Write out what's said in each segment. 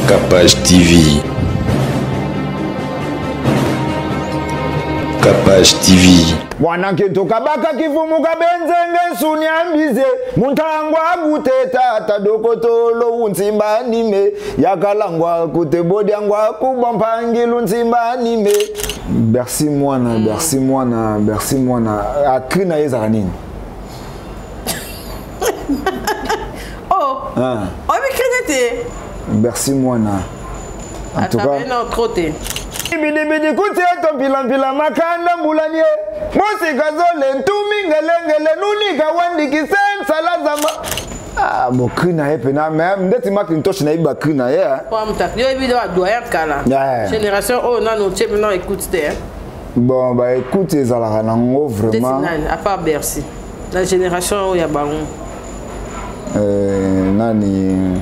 Capage TV. Capage TV. Mwana nkintu kabaka kivumuka benzenge nsuni ambize muntangwa gute tata dokotolo unsimba nime yakalangwa kute bodyangwa kubwa mpangilu nsimba nime. Bercy mwana, Bercy mwana, Bercy mwana akri na ye ezalaka nini? Oh, Ah, oyebi krine te. Bercy mwana. En tout cas, Atravaille non trop te. Bidibidi kutie to mpilampila makanda mbulanie musika zole ntumi ngelengele nunika wandikise nsalazama. Ah, bon, cri na ye pena mais ndeti Macintosh nayebi bacri na ye hein. Po amuta. Yo yebi do doyen kala. Yeah. Génération oyo nanu otie maintenant écoute te. Hein. Bon ba écoute ezalaka nango Ndeti vraiment. nani à part Bercy. La génération oyo ya bango. Nani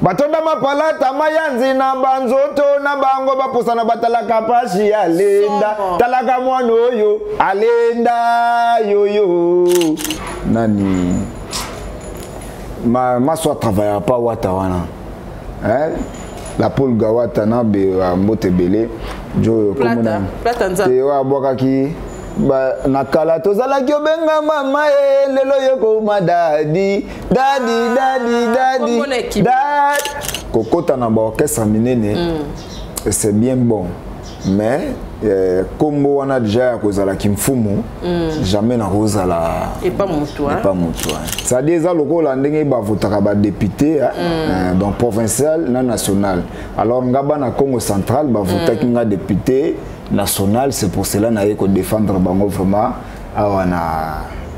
batonda mapalata mayanzi na banzoto na bango bapusana batalaka pasi alenda. Somo. Talaka mwana oyo alenda yoyo nani ma maswa travaillera pas wata wana hein? La Paul Gawata na be mbote belé jo Plata, komona Plata nza. te wa bwakaki ba na kala tozalaki obenga mama e lelo yokoma dadi dadi dadi dadi kombo na ekipe. dadi kokota na ba orchestre minene. C'est bien bon mais kombo wana déjà ya kozala kimfumu jamais na kozala Epa mutu, hein. epa mutu, hein. C'est-à-dire eza lokola ndenge bavotaka ba député, hein, donc provincial na national. Alors nga bana Congo central bavotaki nga député national, c'est pour cela naye ko défendre bango vraiment awa na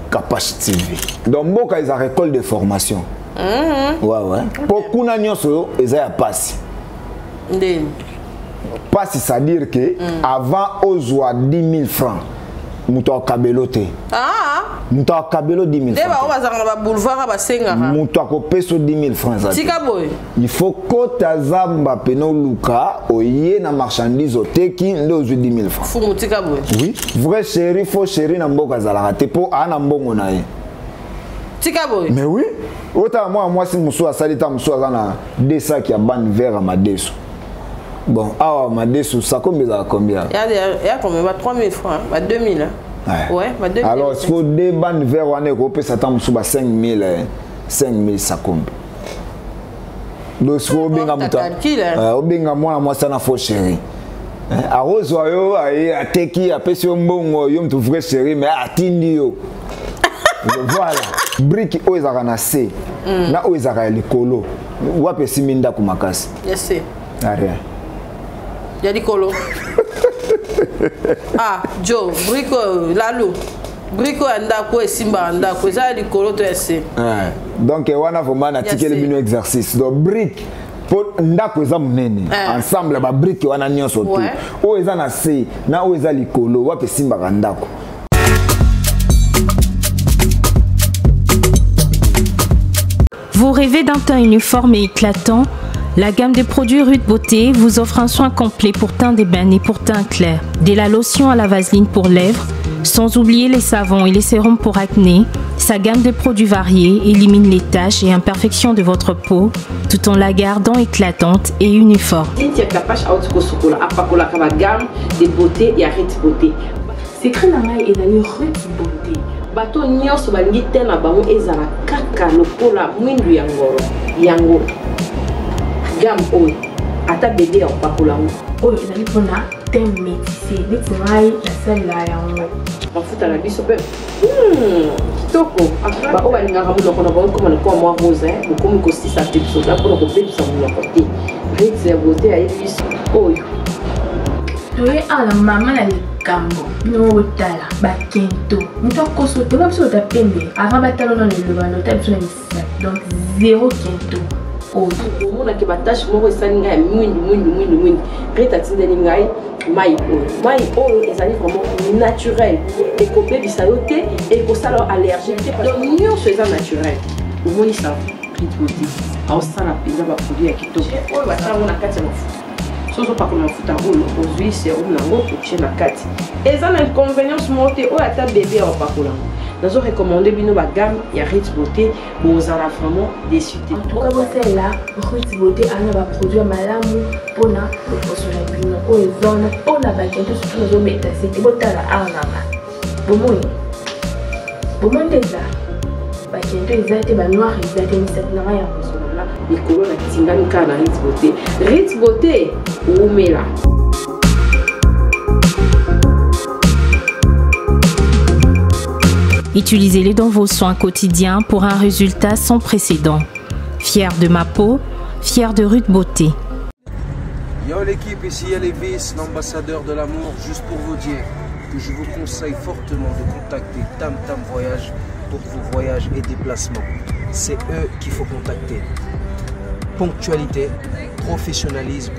Kapash TV. Donc mboka eza école de formation. Ouais ouais. Po kuna nyonso eza ya pasi. Ndeni. Pasi, c'est-à-dire que avant ozwa 10 000 francs moto akabelo te. Ah, Moto akabelo 10 000 nde francs. bango bazalaka na baboulevard basengaka. Moto akopesa 10 000 francs eza te. Tika boye. Il faut kota zamba pene oluka oye na marchandise oteki nde ozwi 10 000 francs. Fumu tika boye. Oui, vrai chéri, faux chéri na mboka azalaka te mpo aa na mbongo na ye. Tika boye. Mais oui, otala mwana mwasi mosusu asali ta mosusu aza na deux sacs ya bande vert ya madesu. Bon, awa madesu sakombi ezalaka combien? Ya combien? Ba 3000 francs, ba 2000. Hein. Ouais. Ouais, ba 2000. Alors, siko deux bandes vert wana ekopesa ta mosusu ba 5000 5000 sakombi. Donc siko obenga moto calcul, hein. Obenga mwana mwasi ana faux chéri. Arozwa yo aye ateki apesi yo mbongo yo moto vrai chéri mais atindi yo. Voilà. Brique oyo ezalaka na se na oyo ezalaka ya likolo wapi esimbi ndako makasi? Ya se. Ah, rien. Ya likolo. Ah, Joe, brique oyo, lalu. Brique oyo ya ndako esimbaka ndako eza ya likolo to ya se? Ouais. Donc wana vraiment natikeli Ya se. bino exercice. Donc brique po ndako eza monene ensemble ba brique wana nyonso tu oyo eza na se na oyo eza likolo wapi esimbaka ndako? Vous rêvez d'un teint uniforme et éclatant? La gamme de produits Ruth Beauté vous offre un soin complet pour teint d'ébène et pour teint clair. De la lotion à la vaseline pour lèvres, sans oublier les savons et les sérums pour acné, sa gamme de produits variés élimine les taches et imperfections de votre peau, tout en la gardant éclatante et uniforme. Cynthia Kapash auti kosukola, apakolaka ba gamme de beauté ya Ruth Beauté. Secret na ngai ezali Ruth Beauté. Bato nyonso balingi te na bango ezala kaka lokola mwindu ya ngolo. Yango gamme oyo ata bébé ya kopakola yango. Oyo ezali mpona teint métissé neti ngai nasalela yango. Mafuta na biso mpe, kitoko. Ba oyo balingaka monoko na bango ekoma lokola mwa rose, hein, bokomi kosisa mpe biso kaka mpona kobebisa monoko te. Ruth ya Beauté ayebi biso oyo. Toye awa na mama na likambo bino botala bakento moto akoso te biso ota pembe avant batala nano eloba na ota biso na misapi donc zéro kento oyo. Omonaki batache moko esali ngai ya mwindu mwindu mwindu mwindu. Rita atindeli ngai mai oyo. Mai oyo ezali vraiment naturel, ekobebisa yo te, ekosala yo allergie te, donc nyonso eza naturel. Omoni sa Ruth Beauté aosala mpenza baproduit ya kitoko oyo batia yango na kati ya mafuta. Soki ozopakola mafuta oyo ozwi sérum nango otie na kati, eza na inconvénience moko te. Oyo ata bébé ya opakola yango. Nazo recommander bino ba gamme ya Ritz Beauté, bozala vraiment déçu te. En tout cas, bosala Ritz Beauté ana ba produit ya malamu mpona loposo na bino oyo eza wana mpona bakento surtout nazobeta sete botala awa nanga bomoni bomoni nde eza bakento eza te banoir eza te misato na ngai ya kozonga likolo na tingami kaka na Ritz Beauté. Ritz Beauté wumela. Utilisez-les dans vos soins quotidiens pour un résultat sans précédent. Fier de ma peau, fier de Ruth Beauté. Yo l'équipe, ici Elvis, l'ambassadeur de l'amour, juste pour vous dire que je vous conseille fortement de contacter Tam Tam Voyage pour vos voyages et déplacements. C'est eux qu'il faut contacter. Ponctualité, professionnalisme,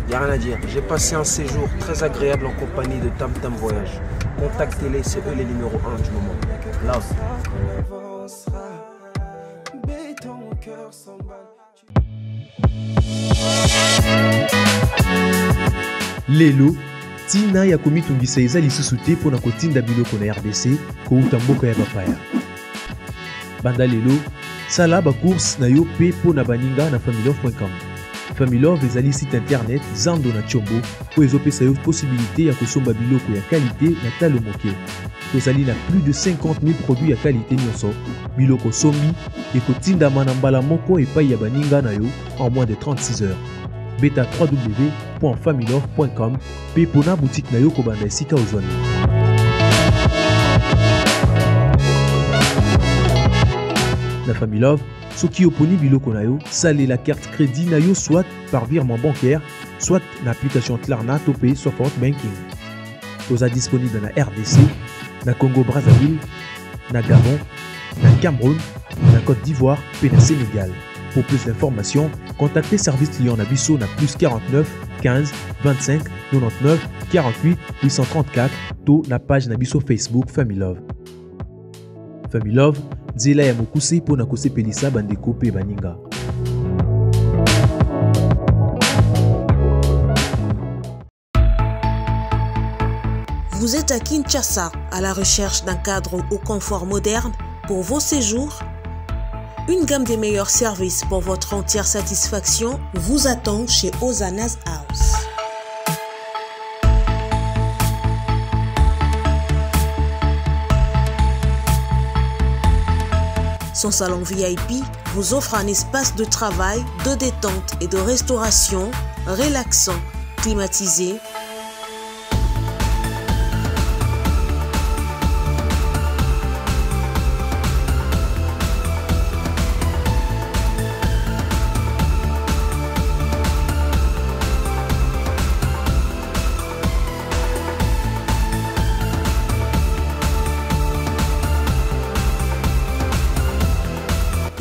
il n'y a rien à dire. J'ai passé un séjour très agréable en compagnie de Tam Tam Voyage. Contactez-les, c'est eux les numéros 1 du moment. Love. Lelo, ntina ya komitungisa eza lisusu te mpo na kotinda biloko na RDC kouta mboka ya bapaya. Banda lelo, sala ba courses na yo mpe mpo na baninga na familove.com. Familove ezali site internet zando na tshombo oyo ezopesa yo possibilité ya kosomba biloko ya qualité na talo moke. Tozali na plus de 50 000 produits ya qualité nyonso. Biloko sombi ekotindama na mbala moko epai ya baninga na yo en moins de 36 heures. Beta www.familove.com mpe pona boutique na yo kobanda esika ozwami. Na Familove, soki oponi biloko na yo, salela carte crédit na yo soit par virement bancaire, soit na application Klarna to mpe Sofort Banking. Toza disponible na RDC, na Congo Brazzaville, na Gabon, na Cameroun, na Côte d'Ivoire mpe na Sénégal. Pour plus d'informations, contactez service client na biso na plus 49 15 25 99 48 834 to na page na biso Facebook Familove. Familove, nzela ya mokuse mpo na kosepelisa bandeko mpe baninga. Vous êtes à Kinshasa, à la recherche d'un cadre au confort moderne pour vos séjours? Une gamme des meilleurs services pour votre entière satisfaction vous attend chez Ozana's House. Son salon VIP vous offre un espace de travail, de détente et de restauration relaxant, climatisé,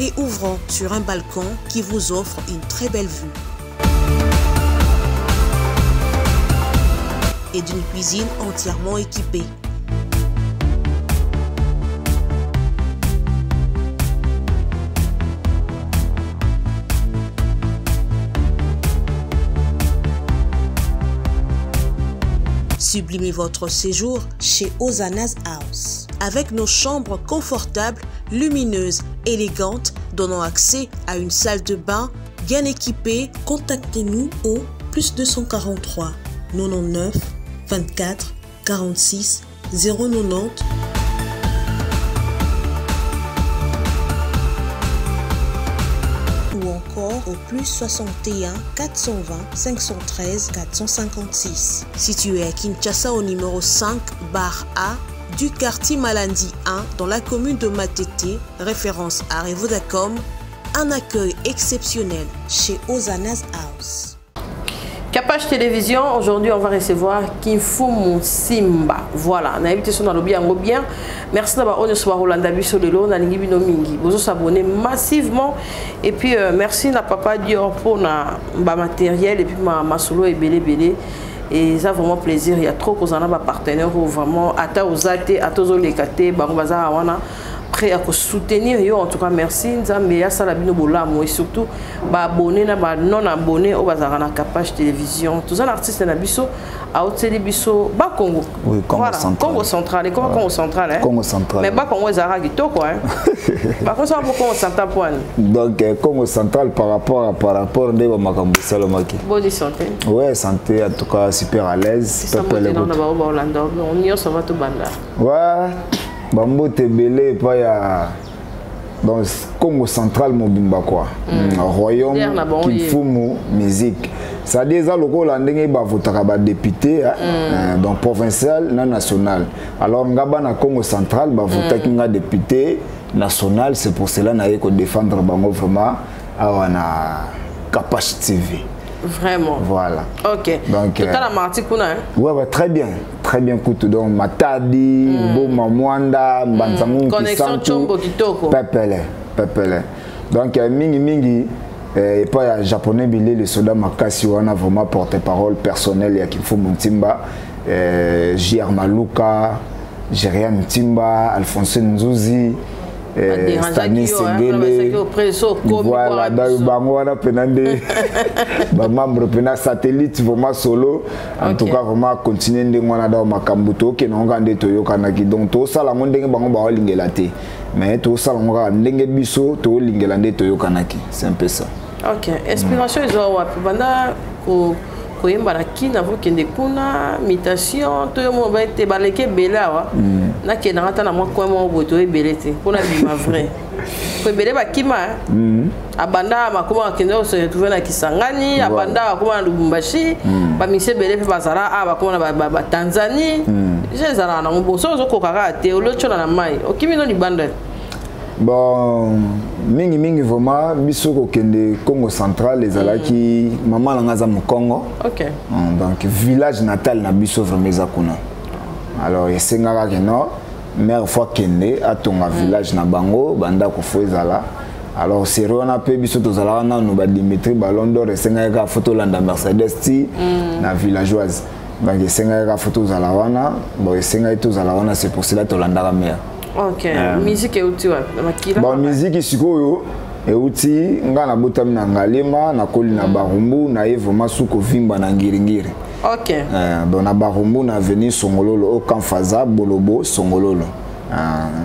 et ouvrant sur un balcon qui vous offre une très belle vue. Et d'une cuisine entièrement équipée. Sublimez votre séjour chez Ozana's House. Avec nos chambres confortables, lumineuses, élégantes, donnant accès à une salle de bain bien équipée, contactez-nous au plus 243 99 24 46 090 ou encore au plus 61 420 513 456. Situé à Kinshasa au numéro 5 bar A du quartier Malandi 1 dans la commune de Matete, référence à Revodacom, un accueil exceptionnel chez Ozana's House. Capage Télévision, aujourd'hui on va recevoir Kimfumu Simba. Voilà, na invité son lobi yango bien. Merci d'avoir on soir Rolanda biso lelo na lingi bino mingi. Bozo s'abonner massivement et puis merci na papa Dior pour na ba matériel et puis ma masolo ebele belé. Et ça vraiment plaisir, il y a trop kozana ba partenaire vraiment ata ozate ata ozoleka te bango baza wana. Prêt à soutenir yo. En tout cas, merci Nzambe asala bino bolamu, et surtout ba abonné na ba non abonné oyo bazalaka na Capage Télévision. Toza na artiste na biso aoteli biso ba Congo. Oui, Congo voilà. Central. Congo Central et comment Congo Central, hein? Congo Central. Mais ba Congo ezalaka kitoko, hein? Bakosa po Congo Central po ani? Donc Congo Central par rapport nde bamakambo esalamaki. Boni santé? Ouais, santé en tout cas super à l'aise. Pepele. Na bao baolanda nyonso, va tobanda. Ouais, bambote ebele epai ya donc Congo Central mobimba quoi, Royaume Leader na bango ye. Kimfumu musique, c'est-à-dire eza lokola ndenge bavotaka badéputé, hein, donc provincial na national. Alors nga bana Congo Central bavotaki nga député national, c'est pour cela naye kodéfendre bango vraiment awa na Capache TV. Vraiment. Voilà. Ok. Donc, totala marti kuna, hein? Ouais, très bien, très bien kutu. Donc Matadi, Boma Mwanda, Mbanzangu, Connexion. Kisantu, Tchombo kitoko. Pepele, pepele. Donc mingi mingi epai ya Japonais Bilele Soda Makasi wana, vraiment porte-parole personnel ya Kimfumu Ntimba, JR Maluka, Jerian Ntimba, Alphonse Nzuzi, Stanley Sengele. Voilà, donc bango wana mpena nde bamembre mpena satellite vraiment solo. En tout cas vraiment continue ndenge wana. Donc makambo tookende yango kaka nde toyokanaki. Donc tosala yango ndenge bango baolingela te, mais tosala yango kaka ndenge biso toolingela nde toyokanaki. C'est un peu ça. Ok, inspiration ezwa wapi? Banda koyemba na kina, vokende kuna mutation to yo moko ete baleki ebele awa, nakendanga ata na mwa coin moko boye, to ebele te mpona bima vrai po ebele bakima. Abanda makoma akende se retrouve na Kisangani, abanda akoma na Lubumbashi, bamisi ebele mpe bazala awa, bakoma na Batanzanie. Je ezalaka nango bo soki ozokoka kaka te, olotiola na mai, okimi no libanda. Bon, mingi mingi vraiment biso kokende Congo Central ezalaki mama na nga aza mokongo. Donc village natal na biso vraiment eza kuna. Alors esengaka ke non, mère faut akende atonga village na bango, bandako faut ezala. Alors série wana mpe biso tozalaka nanu badimitri Ballon d'Or, esengaki kaka faut tolanda Mercedes ti na villageoise. Donc esengaki kaka faut tozala wana. Bon, esengaki tozala wana, c'est pour cela tolandaka mère. Ok, musique euti wapi? Na makila? Bon, musique sikoyo euti, nga nabotami na Ngalema, nakoli na Barumbu, naye vraiment su kovimba na Ngiringiri. Donc na Barumbu na avenue Songololo o Kamfaza Bolobo Songololo.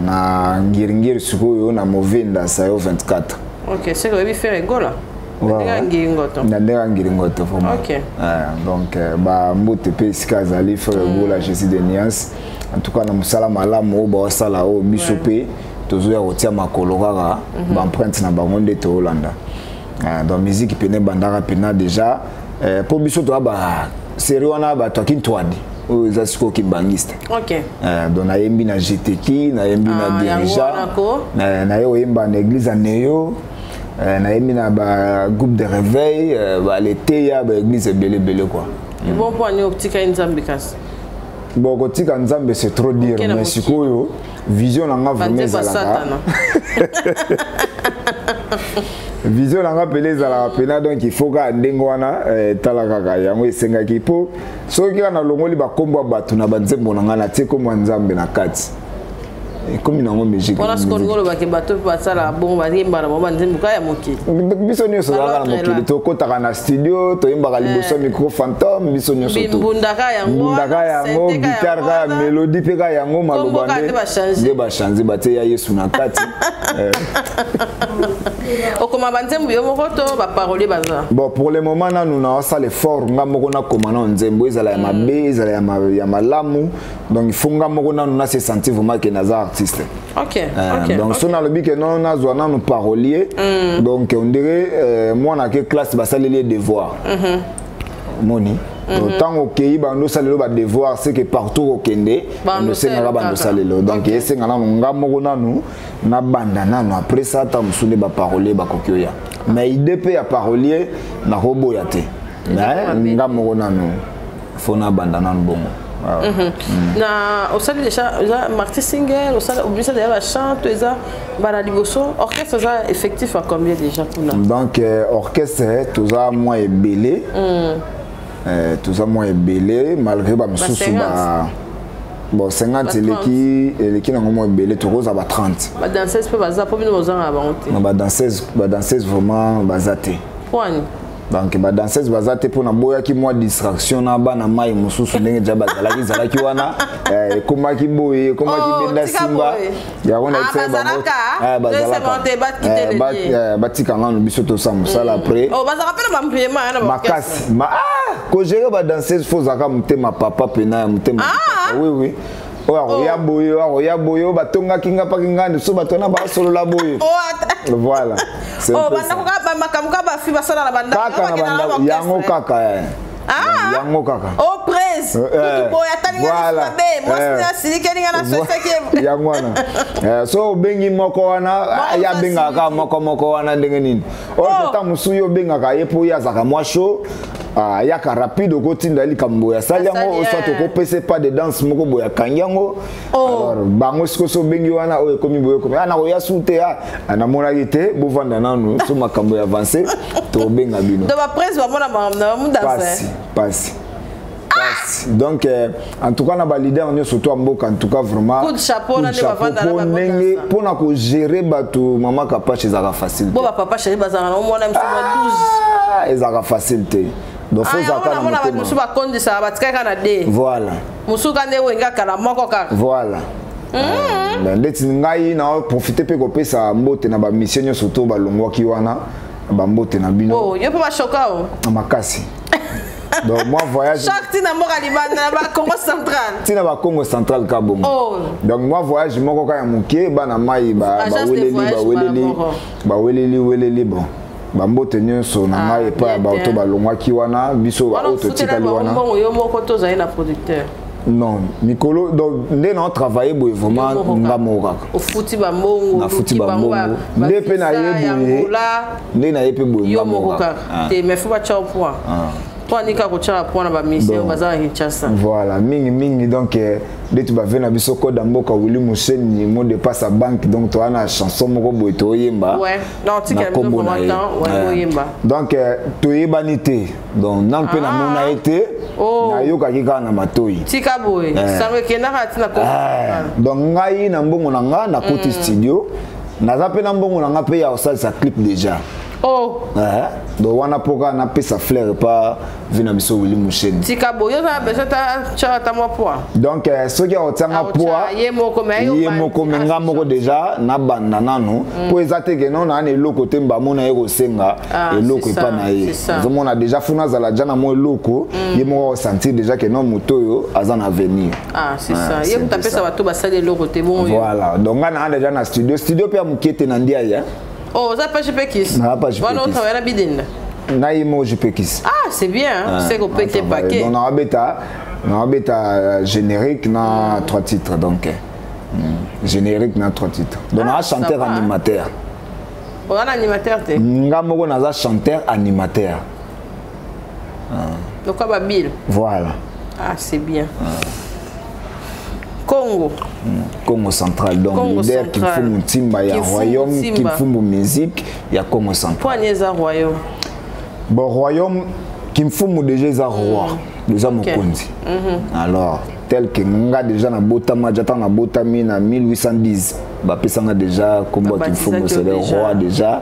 Na Ngiringiri sikoyo na Movenda Sayo 24. Ok, seke oyebi Ferre Gola ndenge Ngiringoto? Na ndenge Ngiringoto vraiment. Donc bambote mpe esika azali Ferre Gola, Jésus de Nuance, en tout cas na mosala malamu oyo baosala, oyo biso mpe tozoya kotia makolo kaka baempreinte na bango nde toolanda. Donc musique pene ebandaka pena déjà mpo biso toya ba série wana bato ya Kintwadi oyo eza sikoyo kimbangiste. Donc nayembi na GTK, nayembi na Ah, yango dirija wana ko. Naye koyemba na église ya Neyo, nayembi na bagroupe de réveil, baleteya baéglise ebele ebele quoi. Bon, mpo ani otikali Nzambe kasi? Bon, kotika Nzambe, c'est trop dire. Okende Mais mokili. sikoyo vision na nga vraiment banzembo ya ezalaka Satana. Vision na nga pele ezalaka pena. Donc il faut kaka ndenge wana, tala kaka yango esengaki mpo soki kaka nalongoli bakombo ya bato na banzembo na ngai, natie kombo ya Nzambe na kati, ekomi nango musique. Mpona sikoyo olingi olobake bato mpe basalaka bongo, bayemba na bango banzembo kaka ya mokili? Biso nyonso tozalaka na L'autre mokili, là. tokɔtaka na studio, toyembaka liboso ya micro fantôme, biso nyonso to. Mbundaka yango. Mbundaka yango, sente ka guitare yango kaka, wana. Mélodie mpe kaka yango, maloba kaka nde nde bachange. Nde bachange, batie ya Yesu na kati. Okoma banzembo yo moko to baparolier baza? Bon, pour le moment nanu naosala effort nga moko nakoma nano nzembo, ezala ya mabe, ezala ya malamu. Donc il faut nga moko nanu nase sentir vraiment ke naza artiste. Donc so nalobi ke non, nazwa nanu parolier, donc on dirait mwana ke classe basaleli ye devoir moni. Donc ntango okei bando osalelo badevoir, c'est que partout okende Bando bando osengaka osalelo bando kaka. osalelo. Donc esenga nanu nga moko nanu nabanda nanu, après ça ata mosusu nde baparolier bakoki oya. Mais idée mpe ya parolier nakoboya te, mais nga moko nanu faut nabanda nanu bongo. Ah. Na osali déjà, eza marti single osali, obimisa déjà bachant to eza mbala liboso? Orchestre eza effectif à combien déjà kuna? Donc orchestre toza mwa ebele, toza mwa ebele malgré bamosusu Ba ba Bon, 50 eleki, eleki nango mwa ebele, tokozala ba 30. Badanseuse mpe baza, mpo bino bozanga bango te? Badanseuse, badanseuse vraiment baza te. Poani? Donc badanseuse baza te mpo naboyaki mwa distraction na bana mai mosusu, ndenge ja bazalaki ezalaki wana, ekomaki boye, ekomaki benda simba yango. Na batika ngano, biso tosala mosala après. Makasi kogérer badanseuse, faut ozalaka motema papa pena ya motema. Oui, oyo akoya boye, oyo akoya boye, oyo batongaki nga mpaki ngani, so bato wana basolola boye, voilà. Makambo kaka bafi basala na bandako yango kaka, yango kaka. O prince kutu boye atalinga mabe, mwasi asilikeli nga na sosaki. Yango wana, so obengi moko wana, ye abengaka kaka moko moko wana ndenge nini. Oyo ta mosusu yo obengaka ye mpo ye azalaka mwa chaud, ayaka rapide, okotinda likambo boye, asali yango, soit okopesa pas de danse moko boye, akangi yango. Alors bango sikoyo, so obengi wana, oyo ekomi boye, ekomi nakoya su te, namonaki te, bovanda nanu, so makambo ya avance, tobenga bino. Pasi, pasi, pasi. Donc en tout cas na baleader nyonso to ya mboka, en tout cas vraiment coup de chapeau. Coup de chapeau, mpo ndenge mpona kogérer bato, mama Kapache, ezalaka facile. Bo bapapa chéri bazalaka na omona misu 12, ezalaka facile te. Donc faut ozalaka na motema. Mosusu bakondisaka, batikaki kaka na de. Voilà. Mosusu ka nde wenge akala moko kaka. Voilà. Ndeti ngai na profite mpe kopesa mbote na bamission nyonso to balongwaki wana, bambote na bino. Yo mpe bashoka o? Makasi. Donc moi voyage Choc tina mboka libanda na bacongo Central. Ntina bacongo Central ka bongo. Donc moi voyage moko kaka ya moke, bana mai baweleli, baweleli, baweleli, weleli. Bon, bambote nyonso na ngai epai ya bato balongwaki wana, biso oyo totikali wana. Yo moko tozali na producteur? Non, mikolo donc nde na travaille boye, vraiment nga moko kaka. Ofuti bambongo? Nafuti bambongo nde mpe na ye boye, nde na ye mpe boye. Nga moko kaka te, mais faut batya point mpo anika kotyaka point na bamission baza na Kinshasa. Voilà, mingi mingi. Donc ndeti bave na biso code ya mboka, Willi Museni, mot de passe ya banque. Donc toza na chanson moko boye toyemba na kombo na ye. Donc toyebani te, donc nanu mpe namona ye te, nayokaki kaka na matoi. Tika boye, sango ekendaka ntina. Donc ngai na mbongo na nga nakoti studio, naza mpe na mbongo na nga mpe ya kosalisa clip déjà. Donc wana mpo kaka napesa fleur epa vi na biso Willi Musheni. Tika boye, oza na besoin ta ata mwa poids. Donc soki akotianga poids ye moko. Ye moko, me nga moko déjà nabanda nanu, mpo eza te ke non, naa na eloko te, mbamona ye kosenga eloko epa na ye. Ozomona déjà funa azala ja na mwa eloko, ye moko akosentir déjà ke non, moto oyo aza na avenir. Ah, c'est ça, ye moto apesa bato basali eloko te, bongo. Voilà, donc nga naa déjà na studio, studio mpe ya moke te, na ndiaye. Oh, oza pa JP Kis? Na pa JP. Wana otravaille na bidenda? Na ye moko JP Kis. Ah, c'est bien, c'est kopete paquet. Donc naabeta générique na trois titres, donc générique na trois titres. Donc naa chanteur animateur. Oza na animateur te? Nga moko naza chanteur animateur. Lokwa babile. Voilà. Ah, c'est bien. Congo. Congo Central, donc Congo leader. Central. Kimfumu Ntimba ya Kimfumu royaume. Ntimba. Kimfumu musique ya Congo Central. Mpo ani eza royaume? Bon, royaume Kimfumu déjà eza roi, déjà mokonzi. Alors tel que nga déjà nabotama, déjà ntango nabotami na 1810, bapesanga déjà kombo ya Kimfumu, c'est le roi déjà.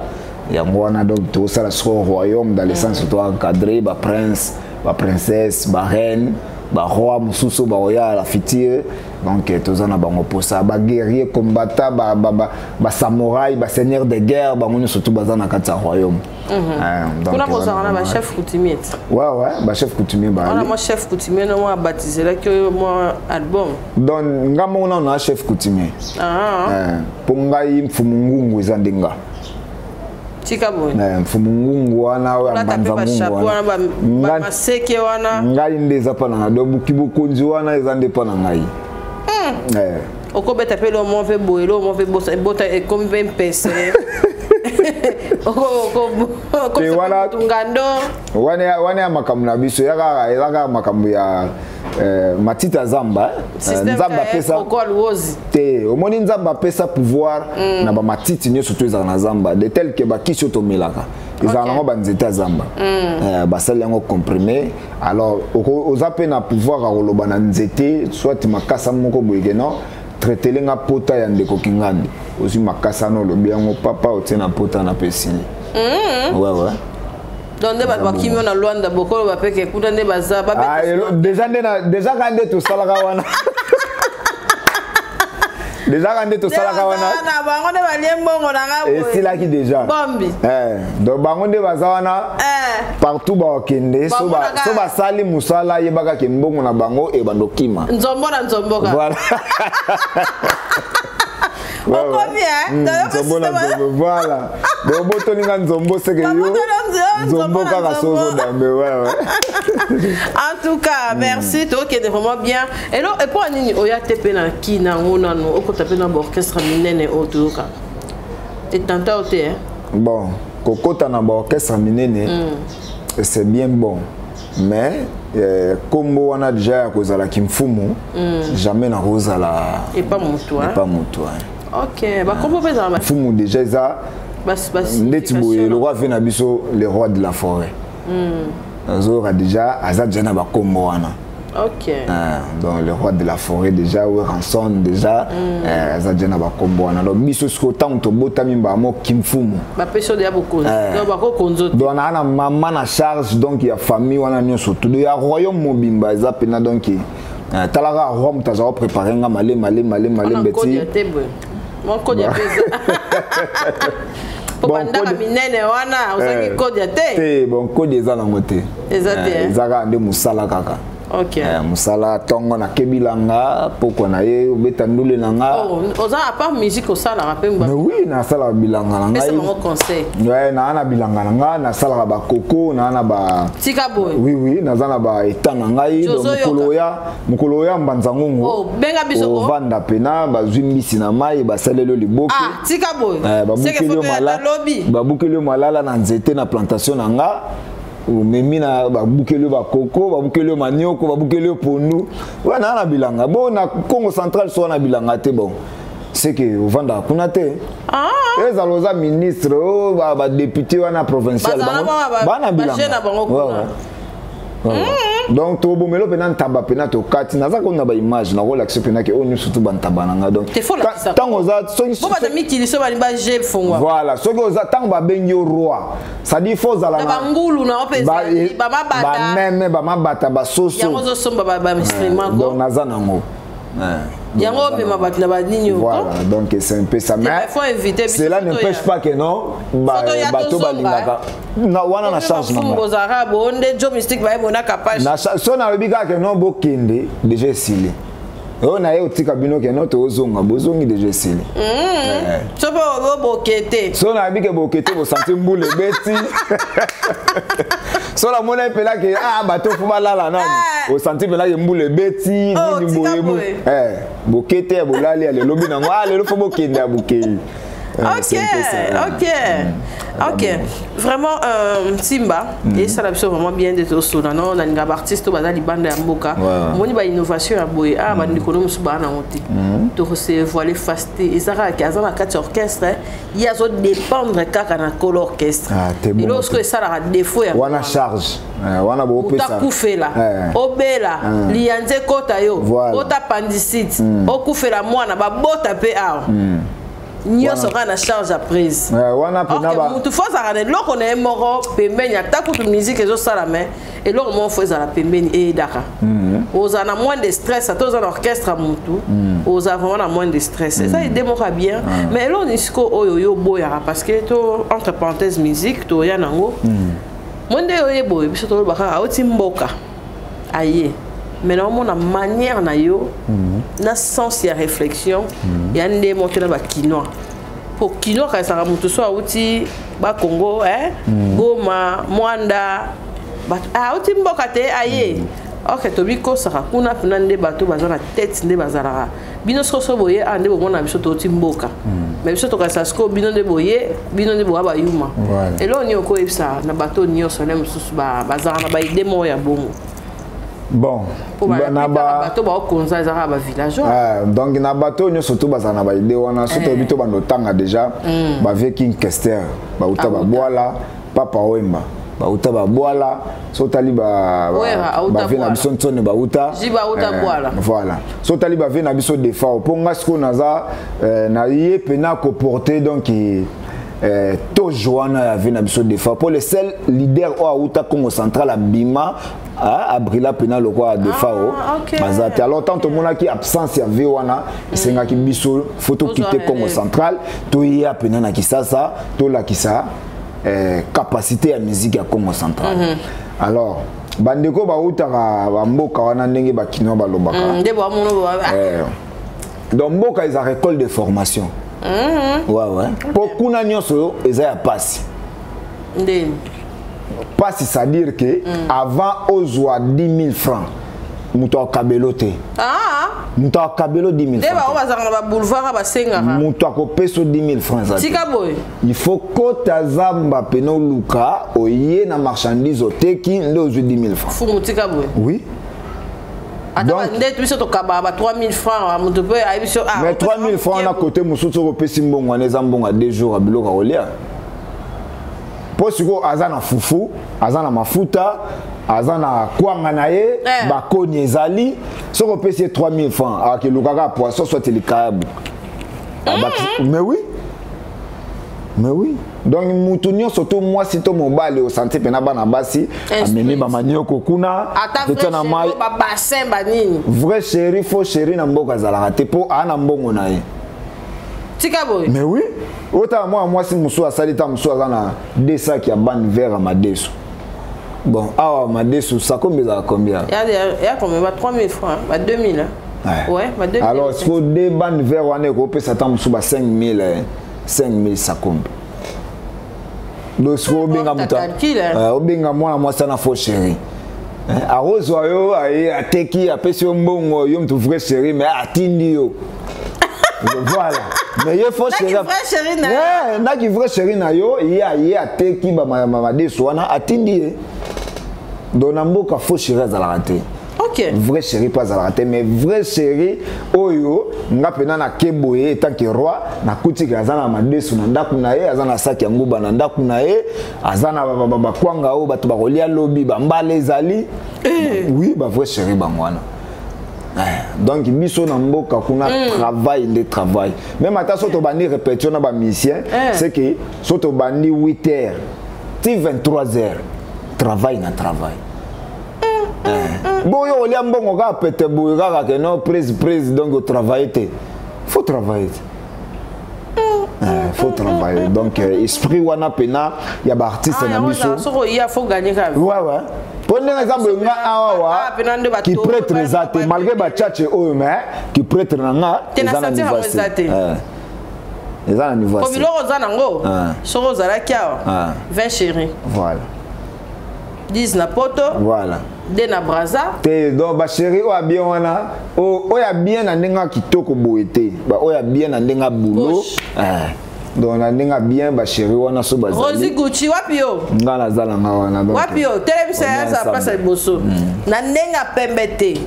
Yango wana, donc tokosala sikoyo royaume dans le sens to encadré baprince, baprincesse, bareine, baroi mosusu bakoya la future. Donc toza na bango mposa baguerrier combattant, basamouraï, baseigneur de guerre, bango nyonso tu baza na kati ya royaume. Kuna kozalaka na bachef coutumier ti? Ouais, bachef coutumier. Wana mwa chef coutumier no mwa abatizelaki oyo mwa album. Donc nga moko nano na chef coutumier, mpo ngai mfumu ngungu eza nde nga. Tika boye. Mfumu ngungu wana oyo ambanza ngungu wana, bamaseke wana. Ngai nde eza mpa na ngai, donc bokonzi wana eza nde mpa na ngai. Okobeta mpe lomo mpe boye, lomo mpe bota ekomi mpe mpese. Te wana Ngando. Wana ya makambo na biso ya kaka, eza kaka makambo ya matita zamba, Nzambe apesa te. Omoni, Nzambe apesa pouvoir na bamatiti nyonso to ezalaka na zamba, de tel que bakisi oyo tomelaka ezalaka nango banzete ya zamba. Basali yango comprimé. Alors oza mpe na pouvoir ya koloba na nzete, soit makasa moko boye ke non, traitele nga pota ya ndeko Kingandi. Ozwi makasa na olobi yango, papa, otie na pota na mpe esili. Ouais. Donc nde bato bakimi yo na Lwanda, bokolo bapeke kuna nde baza. Ah, déjà nde déjà kaka nde tosalaka wana, déjà kaka nde tosalaka wana. Na bango nde balie mbongo na nga boye. Esilaki déjà. Bombi. Donc bango nde baza wana partout, bakokende so so basali mosala, yebaka ke mbongo na bango ebanda okima. Nzombo na nzombo kaka. Voilà. Okomi, eh? Nzombo na nzombo, voilà. Donc botolinga nzombo, seke yo nzombo kaka so ozodambe, ouais. En tout cas, merci, tokende vraiment bien. Elo epo nini oya te mpe na kina yango nano okota mpe na baorchestre minene oyo toyoka etanta o te, eh? Bon, kokota na baorchestre minene, c'est bien bon, mais kombo wana déjà ya kozala kimfumu, jamais nakozala. Epa motu. Epa motu, hein. Ok, bakombo mpe ezala. Mfumu déjà eza ndeti boye, le roi ve na biso, le roi de la forêt, nazoyoka déjà aza déjà na bakombo wana. Donc le roi de la forêt déjà, Werrason déjà, aza déjà na bakombo wana. Donc biso sikoyo, ntango tobotami mbamo kimfumu, bapesi oyo ya bokonzi, donc bakokonzo te. Donc naa na mama na charge, donc ya famille wana nyonso tudo ya royaume mobimba eza mpena. Donc talaka roi, moto aza koprépare nga male male male malembe ti ti. Te boye mwa kodia mpe eza po bandaka minene wana ozangi kodia te. Te, bon, kodi eza nango te. Eza te, eh? Eza kaka nde mosala kaka. Mosala ntongo nakebilanga, pokwa na ye obeta ndule na nga. Oh, oza à part musique osalaka mpe? Mais oui, nasalaka bilanga na pesa ngai. Bango conseil. Ouais, naa na bilanga na nga, nasalaka bakoko, naa na ba Tika boye. Oui, naza na ba état na ngai. Donc Jozo. mokolo oya, mokolo oya mbanza ngongo. Oh, benga biso ko. Ovanda pena, bazwi mbisi na mai, basaleli yo liboke. Ah, tika boye. Babukeli yo lobi. Babukeli yo malala na nzete na plantation na nga, omemi na babukeli yo bakoko, babukeli yo manioko, babukeli yo pondu wana na bilanga. Bo na Congo Central so wana bilanga te, bon, c'est que ovandaka kuna te. Ezala oza ministre o badéputé wana provincial, Bazala bana ba na bango kuna. Ouais. Donc tobomelo mpena ntaba mpena tokati, naza kona baimage, nakolakisa mpena ke oyo nyonso tu bantaba na nga. Donc Te faut lakisa. Ntango oza soki Bo bato mikili so balingi baje fongwa. Voilà, soki oza, ntango babengi yo roi, c'est-à-dire faut ozala Na bangulu na mpe ezali, bamabata. Bameme, bamabata, basoso. Yango ozosomba bainstrument. Donc ko naza nango. Donc, Yango naza omema nango. bato na banini. Voilà, donc c'est un peu ça. Mais faut inviter biso. Cela Photo n'empêche pas que non, Photo ya bato tozonga, balingaka. Na wana na charge na nga. Bozalaka bo nde jo mystique bayebonaka page. Na so nalobi kaka ke non, bokende, déjà esili. Oyo na ye otika bino ke non, tozonga, bozongi, déjà esili. So mpe oboke te. So nayebi ke boke te, bosanti mbula ebeti. So namoni mpela ke ah, bato fo balala nani, osanti mpela ke mbula ebeti. Oh, nini tika boye boye. Boke te, bolali ya lelo bino yango, ah, lelo fo bokende ya bokei. Ok. C'est un peu ça. Ok, vraiment, Simba esala biso vraiment bien nde tosola no. Nalinga baartiste oyo baza libanda ya mboka. Omoni bainnovation ya boye, ah, bandeko no mosusu baa nango te. Tokose voiler face te, eza kaka ke aza na kati ya orchestre, ye azodépendre kaka na kolo orchestre. Ah, te bongo Eloko te. sikoyo esalaka défaut ya Wana charge wana bopesa. Otakufela, obela liyanza ekota yo, ota appendicite, okufela mwana, babota mpe awa nyonso kaka na charge ya prise. Wana mpena Mutu fo azalaka na eloko na ye moko pembeni, ata kutu musique ezosala, mais eloko moko fo ezala pembeni, eyedaka ozala na moins de stress. Ata oza na orchestre ya mutu, ozala vraiment na moins de stress. Eza idée moko ya bien. Mais eloko ni sikoyo oyo yo oboyaka, parce que to entre parenthèse musique toya nango mo nde oye boye, biso tolobaka auti mboka aye, mais naomona manière na yo na sens ya réflexion ya nde mo te na bakinois, po kinois akanisaka moto so auti bakongo, eh? Goma, Mwanda, bato auti mboka te aye. Ok, tobikosaka kuna mpena nde bato baza na tete nde bazalaka Bino sikoyo so boye awa nde bomona biso touti mboka. Mais biso tokanisa sikoyo bino nde boye, bino nde boya bayuma. Eloko nini okoyebisa na bato nyonso nde mosusu bazalaka na baide moko ya bongo? Bon, na bato baokonza ezalaka bavillageois. Ah, donc na bato nyonso to bazala na baide wana, so toyebi to bando otanga déjà bavie King Kester bauta babwala, Papa Wemba bauta babwala, so otali bavie na biso Ntsone bauta, voilà, so otali bavie na biso Defao. Mpo nga sikoyo naza na ye mpena koporte donc toge wana ya vie na biso Defao, mpo le seul leader oyo auta Congo Central abima abrila mpena lokwa ya Defao baza te. Alors tant tomonaki absence ya vie wana, esengaki biso faut tokite Congo Central, toya mpena na Kisasa, tolakisa capacité ya musique ya Congo Central. Alors bandeko bautaka bamboka wana, ndenge bakinois balobaka, donc mboka eza école de formation. Ouais, mpo kuna nyonso eza ya pasi. Pasi, c'est-à-dire que avant ozwa 10 000 francs, moto akabelo te, moto akabelo 10 000. Nde bango bazalaka na baboulevard, basengaka. Moto akopesa 10 000 francs. Tika boye. Il faut kota zamba pene, oluka, oye na marchandise, oteki, nde ozwi 10 000 francs. Fumu, tika boye. Oui. Ata nde biso tokabaka ba 3000 francs, moto mpe ayebi so. Mais 3000 francs na côté mosusu, soki opesi mbongo wana, eza mbongo ya 2 jours ya biloko ya kolia, mpo sikoyo aza na fufu, aza na mafuta, aza na kwanga na ye, bakoni ezali. Soki opesi ye 3000 francs, akelukaka poisson soit likayabu. Mais oui, mais oui. Donc mutu nyonso to mwasi to mobali, osanti mpena bana basi amemi bamanioko kuna. Totia na mai babassin banini. Vrai chéri, faux chéri na mboka azalaka te, mpo aa na mbongo na ye. Tika boye. Mais oui, otala mwana mwasi mosusu asali ta mosusu aza na deux sacs ya bane vert ya madesu. Bon, awa madesu sakombi ezala combien? Ya combien? Ba 3000 francs, ba 2000. Ouais, ba 2000. Alors siko deux bane vert wana ekopesa ta mosusu ba 5000, 5000 sakombi. Donc siko obenga moto, obenga mwana mwasi ana faux chéri, akozwa yo, aye ateki, apesi yo mbongo, yo moto vrai chéri, mais atindi yo, voilà. Mais ye faux chéri, naki vrai chéri na yo, ye aye ateki bamadesu wana, atindi ye. Donc na mboka faux chéri azalaka te. Vrai chéri mpe azalaka te. Mais vrai chéri oyo nga mpena nake boye, en tant que roi, nakutika aza na madesu na ndako na ye, aza na saki ya nguba na ndako na ye, aza na bakwanga oyo bato bakolia lobi, bambala ezali. Oui, bavrai chéri bango wana. Donc biso na mboka kuna, travail nde travail. Même ata so tobandi répétition na bamusicien, c'est que so tobandi 8 heures ti 23 heures, travail na travail. Boyo olia mbongo kaka pete boye kaka ke non, prise prise, donc otravaille te, faut travailler te, faut travailler. Donc esprit wana pena ya baartiste na biso. Ouais, mpo ndenge eza boye, nga awawa kiprêtre eza te, malgré bachache oyo, mais kiprêtre na nga eza na niveau, eza na niveau. Biloko oza nango, soki ozalaki awa, 20 chéri. Voilà. 10 na Poto. Voilà. 2 na Braza. Te, donc bachéri oyo abien wana, oyo abien na ndenge ya kitoko boye te, oyo abien na ndenge ya boulot, donc na ndenge bien bachéri wana so bazali. Rosi Gucci, wapi yo? Nga naza na nga wana. Wapi yo? Telemisa ya za place ya liboso. Na ndenge ya pembe te,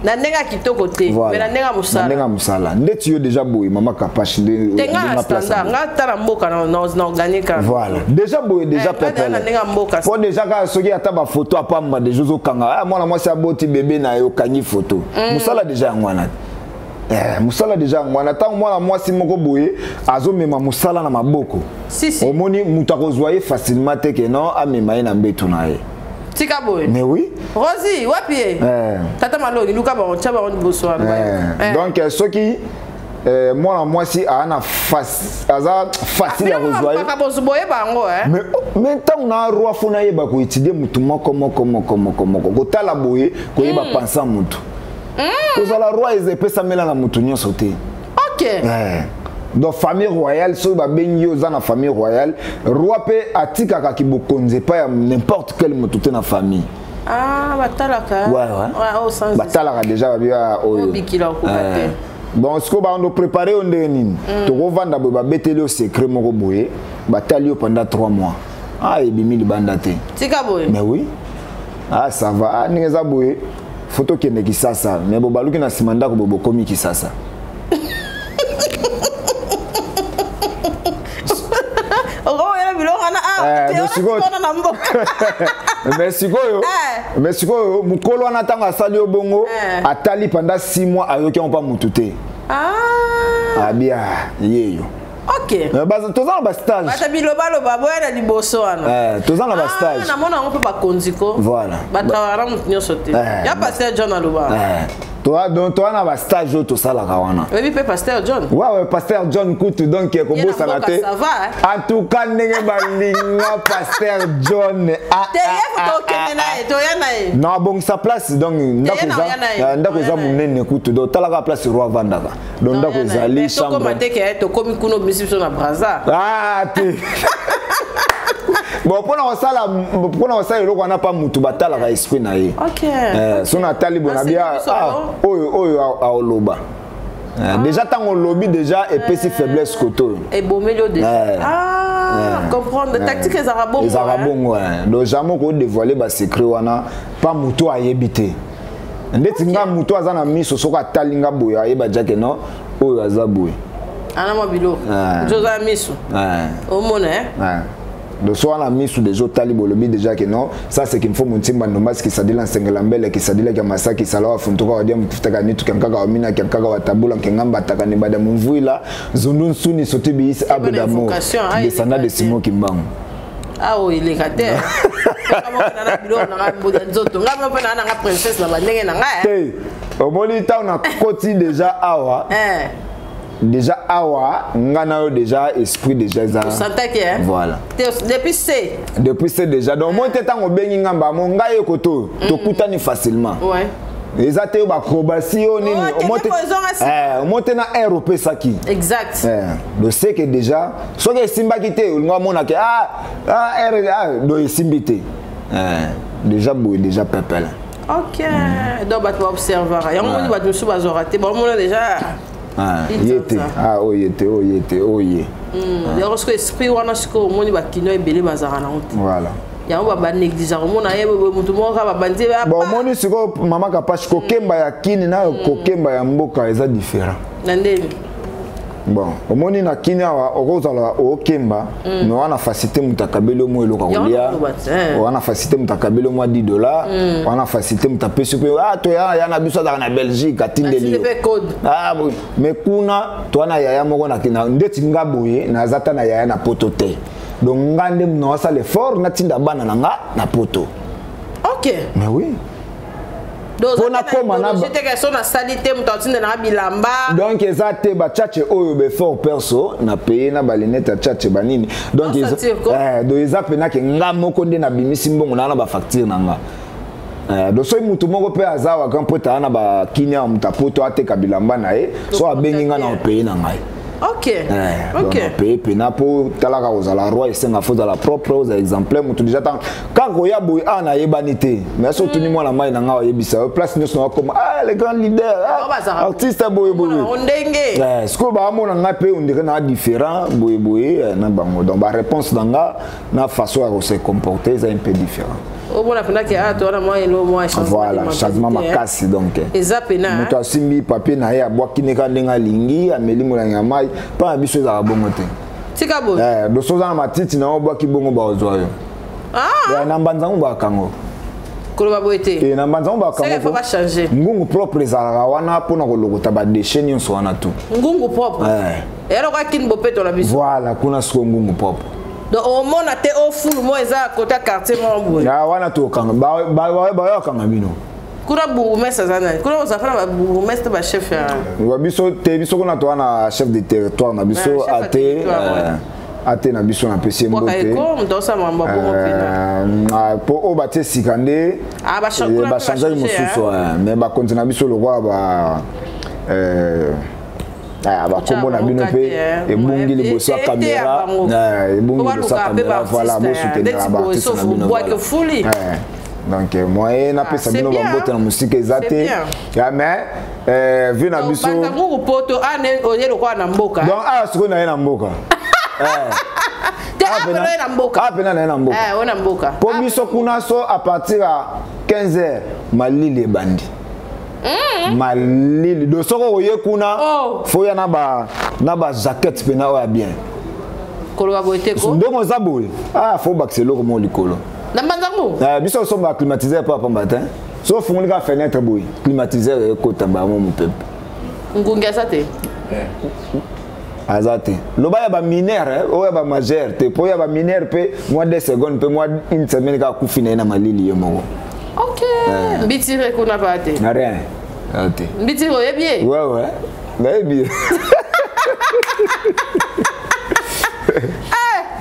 na ndenge ya kitoko te, mais na ndenge ya mosala. Na ndenge ya mosala, ndeti yo déjà boye, mama Kapache. Nde te, nga na standard, nga tala mboka na oganye kaka. Voilà, déjà boye déjà pepele. Na ndenge ya mboka. Po déjà kaka soki ata bafoto apamba, déjà ozokanga mwana mwasi aboti bebe na ye, okangi foto. Mosala déjà yango wana, mosala déjà yango wana. Ntango mwana mwasi moko boye azomema mosala na maboko, si, si. Omoni moto akozwa ye facilement te ke non, amema ye na mbeto na ye. Tika boye. Mais oui. Rosi, wapi ye? Tata Malongi, luka bango, tia bango liboso wana. Donc soki mwana mwasi aa na aza facile ya kozwa ye. Boyeba yango. Mais ntango na roi, faut nayeba koétudier motu moko moko moko moko moko, kotala boye, koyeba pensa motu. Kozala roi eza epesamela na motu nyonso te. Donc famille royale, soki babengi yo, oza na famille royale, roi mpe atikaka bokonzi epai ya n'importe quel motu te na famille. Ah, batalaka. Ouais. Batalaka déjà, babi oyo. Obikila okoka te. Bon, sikoyo bando prépare yo ndenge nini? Tokovanda boye, babeteli yo secret moko boye, batali yo pendant 3 mois, ah, ebimi libanda te. Tika boye. Mais oui, ah, ça va. Ah, ndenge eza boye, fo tokende Kisasa, mais bo baluki na nsima ndako boye, bokomi Kisasa. Okoyela biloko wana. Eh, mais na mboka. Mais sikoyo mokolo wana, ntango asali yo bongo, atali pendant 6 mois, ayoki yango mpa mutu te. Abia yeyo. Mais toza na bastage. Bato bilobaloba boya na liboso wana. Eh, toza na bastage. Namona yango mpe bakonzi ko. Voilà. Batrawaka na motu nyonso te. Ya pasteur John aloba. Eh, donc toza na bastage oyo tosalaka wana. Oyebi mpe pasteur John? Ouais, pasteur John kutu, donc kobosana mboka, te. ça va, hein? En tout cas, ndenge balinga pasteur John, ah, Te ye ah, fo tokende na ye, toya na ye. Non, abongisa place, donc ndako ye na eza oya na ye. eh, ndako eza Oya na ye. monene kutu. Donc talaka place roi avandaka, donc ndako ezali Tokóma chambre. te ke tokomi kuna, obimisi biso na Braza. Ah te, bon, mpona kosala eloko wana, mpa mutu batalaka esprit na ye. Eh, so natali boye, nabia Biso ah, yango. oyo aoloba. Eh, déjà ntango olobi, déjà epesi faiblesse kote oyo. Ebomeli yo déjà. Ah, comprendre tactique ezalaka bongo. Ezalaka hein? bongo, eh. Donc jamais okodévoile basecret wana pa motu ayebi te. Ndeti nga, motu aza na miso, soki atali nga boye, ayeba jake non, oyo aza boye. Ana mwa biloko. Nzo oza na miso. Omona, eh? Donc so wana misu déjà otali, bolobi déjà que non, ça c'est qu'il faut muntimba ndombasi kisadila nsengela mbele kisadila kya masaki salawa funtuka wadia mkufutaka nitu kyankaka wamina kyankaka watabula nkengamba ataka ni bada mumvuila zundu nsuni soti biisi abre d'amour invocation, ah, descendant de eleka te. Simon Kimbangu. Awa eleka te. Nga na biloko na nga mboda nzoto, nga mpe na nanga princesse na bandenge na ngai. Te, omoni ntango nakoti déjà awa, déjà awa nga na yo déjà esprit déjà eza. Osantaki, eh? Voilà. Te, depuis c Depuis c'est déjà, donc moi te, ntango obengi nga mbamo ngai ekoto, tokutani facilement. Eza te oyo baacrobatie oyo nini. Oh, Omo te- kende boye, ezonga nsima. Eh, omo te na aire opesaki. Exact. Eh, donc c'est que déjà soki esimbaki te, olinga omonake ah, ah, aire, ah, donc esimbi te. Eh, déjà boye, déjà pepele. Ok, donc bato baobservaka yango, moni bato mosusu bazwaka te, baomona déjà. Ah, ye te, ah, oyo ye te, oyo ye te, oyo ye. Yango sikoyo esprit wana, sikoyo omoni bakino ebele bazalaka nango te. Voilà. Yango banégligeaka, omona ye motu moko kaka babandi. Bon, omoni sikoyo, mama Kapashi, kokemba ya kini na kokemba ya mboka eza différent. Na ndeni? Bon, omoni na kini awa, okozala okemba, mais wana facilité, moto akabeli yo mwa eloko ya Yango kolia. nakoloba te. Wana facilité, moto akabeli yo mwa 10 $. Wana facilité, moto apesi mpe, ah, toya ya na biso azalaka na Belgique, atindeli yo. Atindi mpe code. Ah, boye. Mais kuna toa na yaya moko ndeti nga boye, naza ta na yaya na poto te, donc nga nde naosala effort natinda bana na nga na poto. Mais oui. Donc Mpo nakóma na teke so nasali te, moto atindelanga bilamba. Donc eza te bachache oyo baeffort perso na paye na balinete ya chache banini, donc Sentir ko. Eh, donc eza mpena ke nga moko nde nabimisi mbongo naa na bafacture na nga. Eh, donc soki mutu moko mpe aza waka mpo taa na bakini awa, moto apoto ateka bilamba na ye, so abengi nga na opaye na ngai. Eh, donc opaye mpena mpo talaka kozala roi esenga fo ozala propre, ozala exemplaire. Motu déjà ntango kaka koya boye awa nayebani te, mais so otuni mwana mai na ngai, oyebisa yo place nyonso nakoma, ah, le grand leader, ah, bazalaka artiste boye boye. Bango ndenge. Eh, sikoyo baamona ngai mpe ondire na différent boye boye, eh, na bango. Donc baréponse na nga na façon ya kose comporter eza un peu différent. Omona mpena ke a towana mwa elo mwa changement Voilà, de changement mentalité, hein. makasi donc. Eza pena, hein. Moto asimbi papier na ye, abwaki neka ndenge alingi, ameli molangi ya mai. Mpa na biso ezalaka bongo te. Tika boye. Eh, doso oza na matiti na yo, obwaki bongo, bazwa yo. Eh, na mbanzango bakango. Koloba boye te. Eh, na mbanzango Seke faut bakango. bachanger. Ngungu propre ezalaka wana mpona kolokota badéchets nyonso wana tu. Ngungu propre. Eh. Eloko akini bopeto na biso. Voilà, kuna sikoyo ngungu propre. Donc omona te ofulu mo eza kota quartier moko boye. Ya wana tokanga, bayokanga bino. Kuna bourgmestre aza nani? Kuna ozala na babourgmestre, bachef ya Wa biso te, biso kuna toza na chef de territoire na biso. Ouais, chef ya Ate territoire, ouais. ate na biso, napesi ye Bwaka mbote. eko moto osala makambo ya bongo mpena. Ah, po oyo batie sika nde Ah, kuna mpe bachangeaki bachange, mosusu, mais bakonzi na biso lokwa ba ah, bakombo na bino mpe ebungi liboso ya caméra, ebungi liboso ya caméra. Voilà, bosoutenir baartiste na bino. Bwaki ofuli. Voilà. Donc moyen napesa Ah, c'est bino bien. bambote na mosika eza C'est te. bien. Ya, mais vie na biso. Banzangungu poto ane oye lokola na mboka. Donc awa sikoyo naye na mboka. Te, awa pena oye na mboka. Awa pena naye na mboka. Eh, oye na mboka. Po biso kuna so à partir ya 15 heures malili ebandi. Malili do soko oye kuna, fo ya na ba na ba jaquette pena oyo ya bien. Koloba boye te ko. Ndongo oza boye, ah, fo bakisa eloko moko likolo. Na Mbanzangungu. Biso osomba climatiseur pa pamba te. So ofungoli kaka fenêtre boye, climatiseur ekota bango mopepe. Ngungi aza te. Aza te. Loba ya baminere, oyo ya bamagere te, po ya baminere mpe mwa 2 secondes mpe mwa une semaine kaka kufi na ye na malili ye moko. Ok. Mbitire kuna pa te. Na rien. Aza te. Mbitire oyebi ye? Ouais, nayebi ye.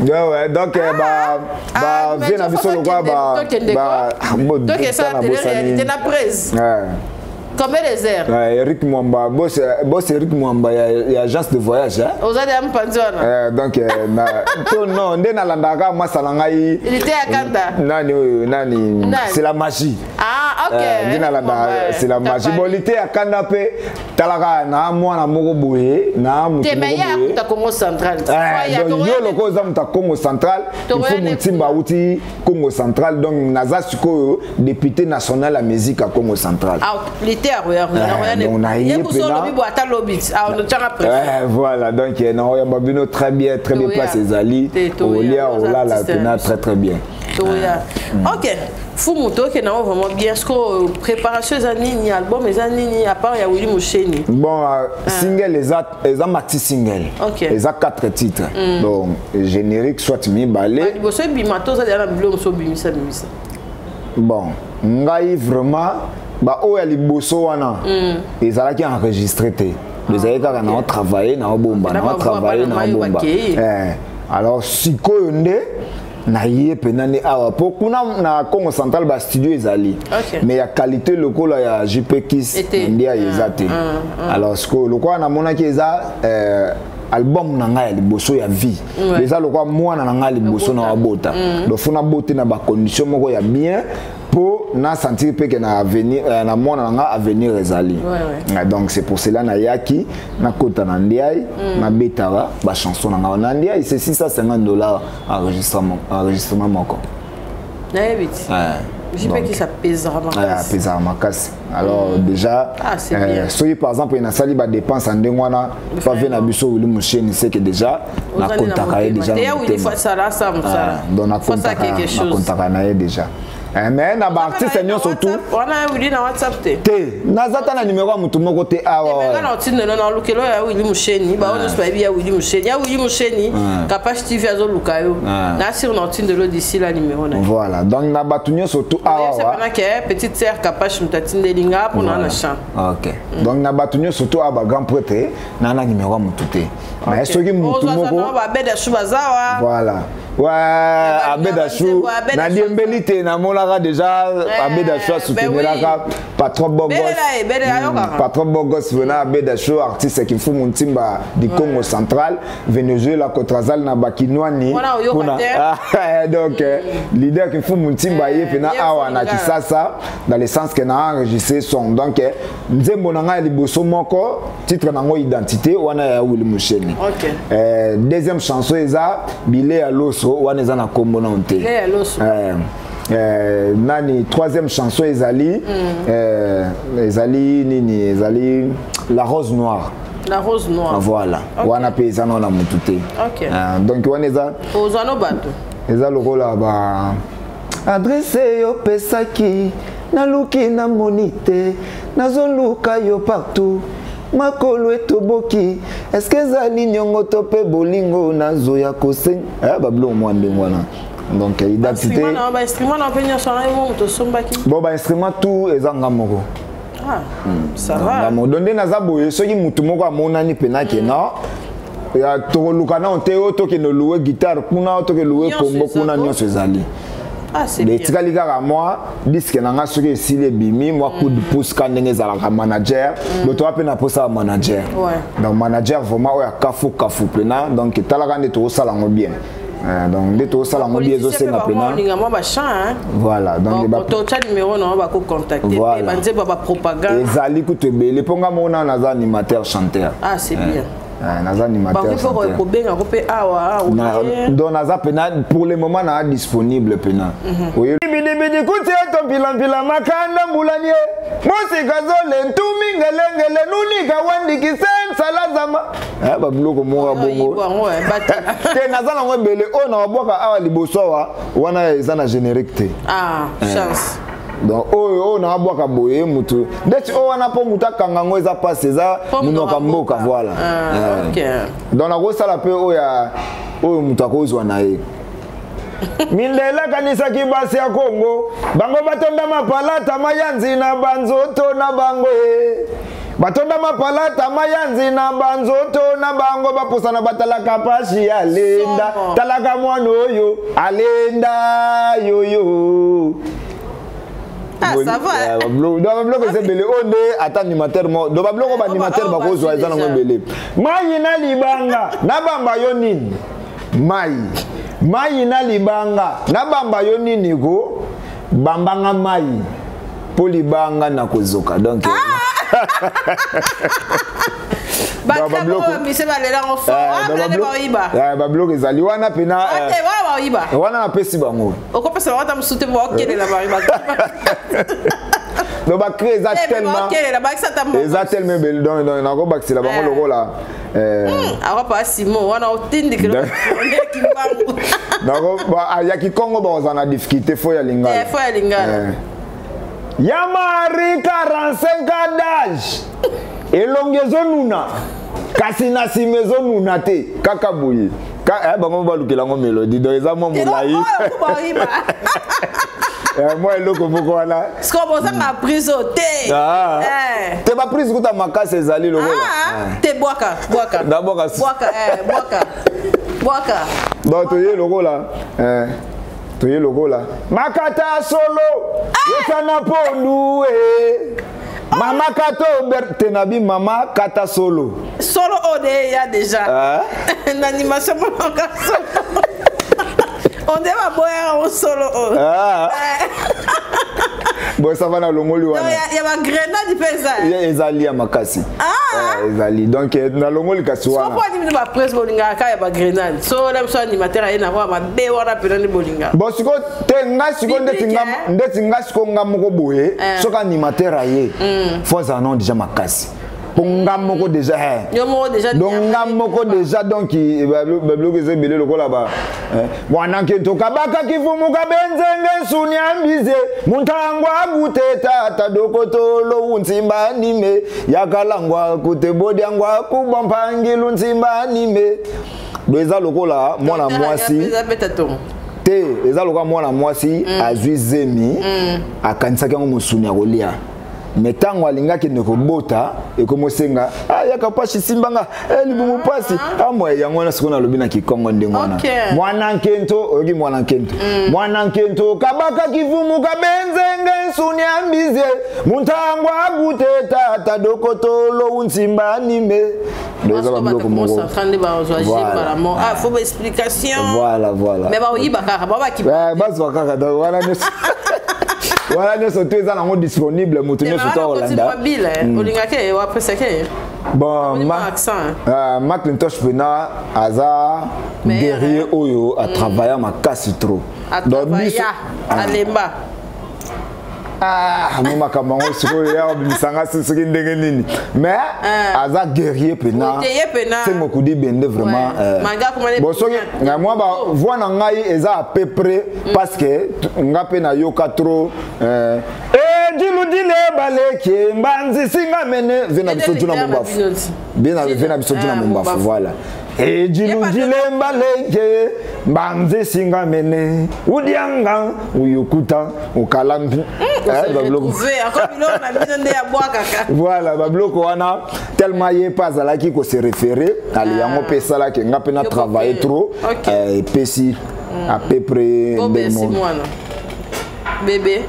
Ouais, donc ba Mais vie na biso lokola ba ba tokesala télé-réalité na presse. Combien des heures? Ouais, Eric Mwamba, boss, boss Eric Mwamba, il y a agence de voyage. Hein? Oza de mpanzi wana. Donc, na, to, non, nde nalandaka mwasa na ngai. Il était à Kanda. Nani oyo, nani, Nani? C'est la magie. Ah, ok. Nde nalandaka, c'est la magie. Bon, il était à Kanda pe, talaka na mwana moko boye, na mutu Te, mais moko ya boye. akuta Congo Central. Donc, yo loko oza mutu ya Congo Central, il faut Mutimba auti Congo Central, donc naza sikoyo député national ya musique ya Congo Central. Ah, lité ya roya roya roya Donc, na ye ye kuso pena. lobi bo ata lobi ah on tchaka pression. Voilà, donc na oyamba bino très bien, très bien Toya. place ezali. Te, toya. Olia Oza olala artiste, pena très très bien. Toya. Ok. Fumu toke na vraiment bien ce que préparation eza nini, album eza nini à part ya Willy Musheni. Bon, single eza eza maxi single. Eza 4 titres. Donc générique soit mibale. Ba liboso ebima to oza na biloko mosusu obimisa bimisa. Bon, ngai vraiment ba oyo ya liboso wana ezalaki enregistré te. Ezalaki kaka na travailler na obomba, Na na ba voix, travailler bana na mayo obomba. bakei. Alors sikoyo nde na ye pena nde awa po kuna na Congo Central ba studio ezali. Mais ya qualité lokola ya JP Kiss Ete. nde ya eza te. Alors sikoyo lokola namonaki eza album na ngai ya liboso ya vie. Eza lokola mwana na ngai ya liboso na wabota. Donc faut na bote na ba condition moko ya bien pour na sentir pe que na avenir, na mwana na ngai avenir ezali. Donc c'est pour cela na yaki na kota na ndiaye, na betara ba chanson na ngai na ndiaye, c'est 650 $ enregistrement moko. Nayebi ti. JP Donc, qui ça pèsera makasi. Pèsera makasi. Alors déjà, Ah, c'est bien. soki par exemple na sali ba dépense en ndenge wana, pa ve na biso Willy Musheni, c'est que déjà na Ozali na kontaka ye motema. déjà Te na ya Willy motema. faut sala sa mosala. Donc na Faut ça kontaka, quelque na chose. kontaka na ye déjà. Mais na ba artiste nyonso tout. Wana ya Willy na WhatsApp te. Te, naza ta na numéro ya motu moko te awa. Mais nga na otindelo na olukelo ya Willy Musheni, ba oyo nyonso bayebi ya Willy Musheni. Ya Willy Musheni, Kapash TV azoluka yo. Na sur na otindelo d'ici la numéro na ye. Voilà, donc na bato nyonso tout awa. Oyebisa mpena ke petite sœur Kapash moto atindeli nga mpona na champ. Ok. Donc na bato nyonso tout awa ba grand prêtre na na numéro ya motu te. Mais soki motu Ozwa moko na ba Abed Achou bazawa. Voilà. Ouais, Abed Achou, Abed na Achou. diembeli te namonaka déjà Abed Achou asoutenelaka patron Bogos. Belela ye, belela ayokaka. Patron Bogos vena Abed Achou, artiste qui Mfumu Ntimba du Congo central, Venezuela Kotrazal na Bakinwani. Wana oyoka Kuna. te. Ah, donc leader qui Mfumu Ntimba ye pena ye awa na Mfumu Kisasa dans le sens que na enregistré son. Donc nzembo na ngai liboso moko titre nango identité wana ya Willy Musheni. Deuxième chanson eza Bile ya Loso wana eza na kombo na te. Bile ya Loso. Nani troisième chanson ezali, ezali nini, ezali La Rose Noire. La Rose Noire. Voilà. Wana pe eza na mutu te. Donc wana eza Ozwa no bato. Eza lokola ba adresse yo pesaki naluki namoni te, nazoluka yo partout makolo etoboki, est-ce que ezali niongo to mpe bolingo nazoya kosenga? Babiloko mwa ndenge wana. Donc identité. Instrument na ba instrument na mpe nyonso wana yo moto osombaki. Bon, ba instrument tout eza nga moko. Ah, ça va. Nga moko. Donc nde naza boye, soki mutu moko amonani mpena ke non, ya tokoluka nano te oyo tokende louer guitare kuna, oyo tokende louer Nyonso kombo kuna, eza ko. Nyonso ezali. Ah, c'est bien. Etikali kaka mwa disque na nga soki esili ebimi, mwa coup de pouce ka ndenge ezalaka manager. Donc toza mpe na posa ya manager. Donc manager vraiment oyo akafu kafu mpena, donc etalaka nde tokosala yango bien. Donc nde tosala yango bi ezosenga mpena. Mwa bachamp. Voilà, donc totya numéro na bango, bakocontacte Voilà. banzembo ya bapropagande. Ezali kutu ebele, mpo nga moko nano naza animateur chanteur. Ah, c'est bien. Naza animateur bakoki mpo chanteur. kobengako mpe awa. Donc naza pena pour le moment naa disponible pena. Oye bidibidi kuti eto mpilampila makanda mbulanie musika zole ntumi ngelengele nunika wandikise nsala zama. Babiloko moko ya bongo. Yango batela. Te, naza nango ebele. Oyo na babwaka awa liboso awa wana eza na générique te. Ah, chance. Donc oyo na abwaka boye, mutu ndeti oyo wana, mpo mutu akanga yango eza mpasi, eza Mpo monoko ya mboka, voilà. Ah, ok. Donc nakosala mpe oyo ya oyo moto akozwa na ye. Mindele akanisaki basi ya Kongo bango batonda mapalata mayanzi na banzoto na bango e, batonda mapalata mayanzi na banzoto na bango, bapusana batalaka pasi alenda. Somo. Talaka mwana oyo alenda yoyo. Ah, ça va. Donc babiloko eza ebele. Oyo nde ata animateur mo, donc babiloko baanimateur oyo bakozwa eza nango bazwi. ebele. Mai na libanga nabamba yo nini, mai mai na libanga nabamba yo nini, ko bambanga mai mpo libanga na kozoka. Donc Babiloko mise balelango fort, baoyiba. Babiloko ezali wana mpena. Te, wana baoyiba. Wana napesi bango. Okopesa bango ata mosusu te, baokelela. Donc bacri eza tellement Baokelela, bakisa ata moko. Eza tellement ebele. Donc nakobakisela bango lokola Akopa Simo wana otindikela kimbangu. Ya kikongo bakozala na difficulté, fo ya lingala. Fo ya lingala. Ya Marie, 45 ans d'âge, elongi ezonuna kasi na nsima ezonuna te, kaka boye. Bango balukela yango mélodie, donc eza mwa molai. Baoyiba. Mwa eloko moko wana. Siko bozanga prise te. Ah. Te, baprise kuta makasi ezali lokola. Ah, te, bwaka, bwaka. Nabwaka. Bwaka, bwaka, bwaka. Donc toye lokola toye lokola makata solo esana pondu e mama kata ober te nabi mama kata solo. Solo oyo de ya déjà Ah. na animation monaka solo onde baboyaka ngo solo oyo. Ah. Bon, ça va, na longoli Donc, wana. ya bagrenade mpe eza. Ezali ya makasi. Ah. Ezali donc na longoli kasi wana. Soko ani bino baprise bolingaka kaka ya bagrenade, so na biso animateur aye nango ya mabe wana mpena nde bolingaka. Bon, siko te, nga siko ndeti Biblique, nga eh? ndeti nga siko nga moko boye, soki animateur aye, fo azala nano déjà makasi, mpo nga moko déjà Yo moko déjà. Donc nga moko déjà, donc babiloko eza ebele lokola ba mwana nkintu kabaka kifumuka benzenge nsuni ambize muntango agute tata dokotolo unsimba anime yakalangwa kute bodiangwa kubwa mpangilu nsimba anime. Do eza lokola mwana mwasi Eza tongo. Te, eza lokola mwana mwasi azwi zemi, akanisaki yango mosuni ya kolia, me ntango alingi akende kobota, ekomosenga: "Ah, yaka pasi, simbanga libumu pasi amwa." Yango wana sikoyo nalobi na kikongo ndenge wana. Mwana nkento, oyoki? Mwana nkento, mwana nkento kabaka kivumu kabenzenge nsuni ambize muntango agute tata dokotolo unsimba anime. Do eza babiloko moko. Nde bazwa Voilà. mbala moko. Ah, faut baexplication. Voilà. Mais baoyiba kaka, babaki. Bazwa kaka. Donc wana nyonso to eza nango disponible, moto nyonso to akolanda. Bile olingaki wapesaki. Bon, accent. Macintosh mpena aza Meilleur, guerrier oyo atravailla makasi trop. Donc, atravailla, alemba. Ah, mo makambo yango sikoyo ya obimisanga soki ndenge nini, mais aza guerrier mpena. Te, ye pena. Se mokudi bende vraiment. Malgré akoma ne Bon, soki nga mwa ba voix na ngai eza à peu près, parce que nga mpe nayoka trop ediludile baleki mbanzi singa mene ve na biso tuna mombafu ve na biso tuna mombafu, voilà. Ejiludile mbaleke mbanzi singa mene udianga uyukuta ukalambi. Babiloko. Encore biloko na bino nde ya bwakaka. Voilà, babiloko wana tellement ye mpe azalaki kose référé ale yango mpe esalaki nga mpe na Yo travaille trop. Epesi à peu près Bo ndenge Bercy moko. mwana bébé.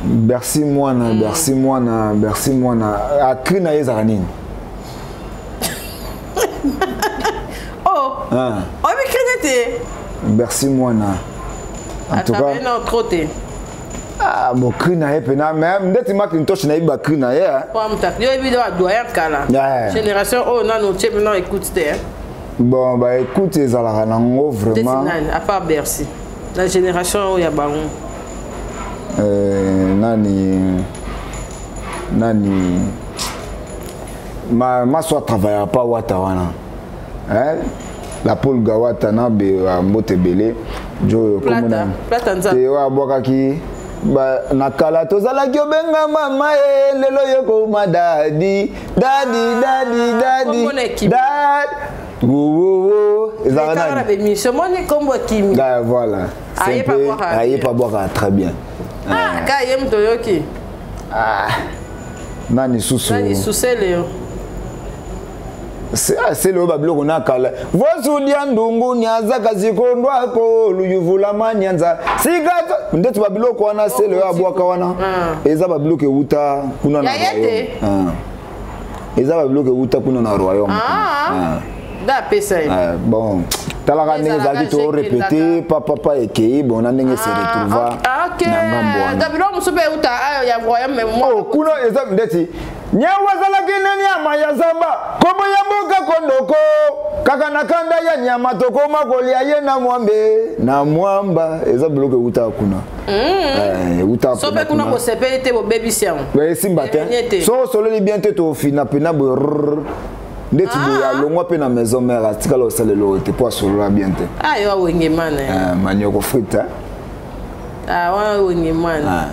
Bercy mwana, Bercy mwana, Bercy mwana akri na ye ezalaka nini? Oh. Ah. Oyebi krine te? Bercy mwana en tout cas non trop te. Ah, bon cri na ye mpena mais ndeti Macintosh nayebi bacri na ye. Yo yebi doyen kala génération oyo nano otie mpena écoute te. Bon, baécoute ezalaka nango vraiment. À part Bercy, la génération oyo ya bango? Nani nani maso atravaillaka pa Wata wana, hein? La Paul Gawata na be mbote ebele jo te oyo abwakaki na kala tozalaki obenga mama ye, lelo yokoma dadi dadi dadi dadi dadi wowowo. Ezalaka nani? Voilà, aye pa bwaka très bien. Ka ye moto oyoki. Nani susu? Nani susele? Sele oyo babiloko na kala vosudia ndungu niaza kazikondwako luyuvula manyanza sika ndeti babiloko wana. Sele oyo abwaka wana eza babiloko ewuta kuna na royaume, eza babiloko ewuta kuna na royaume. Da apesa ye. Bon, talaka ndenge ezalaki torépété papapa ekei bon na ndenge se retrouva na ngambo wana. Biloko mosusu mpe euta ya royaume. Kuna eza ndeti nyawa azalaki na nyama ya zamba, kombo ya mboka Kondoko, kaka na kanda ya nyama tokoma kolia ye na mwambe na mwamba. Eza biloko eutaka kuna. Eutaka. So mpe kuna bosepeli te, bobebisi yango. Esimba te. So osololi bien te, tofina mpena boye ndeti boye, alongwa mpe na maison mare, atikala osala eloko te mpo asolola bien te. Yo awenge mana. Manioko frite. Wana wenge mana.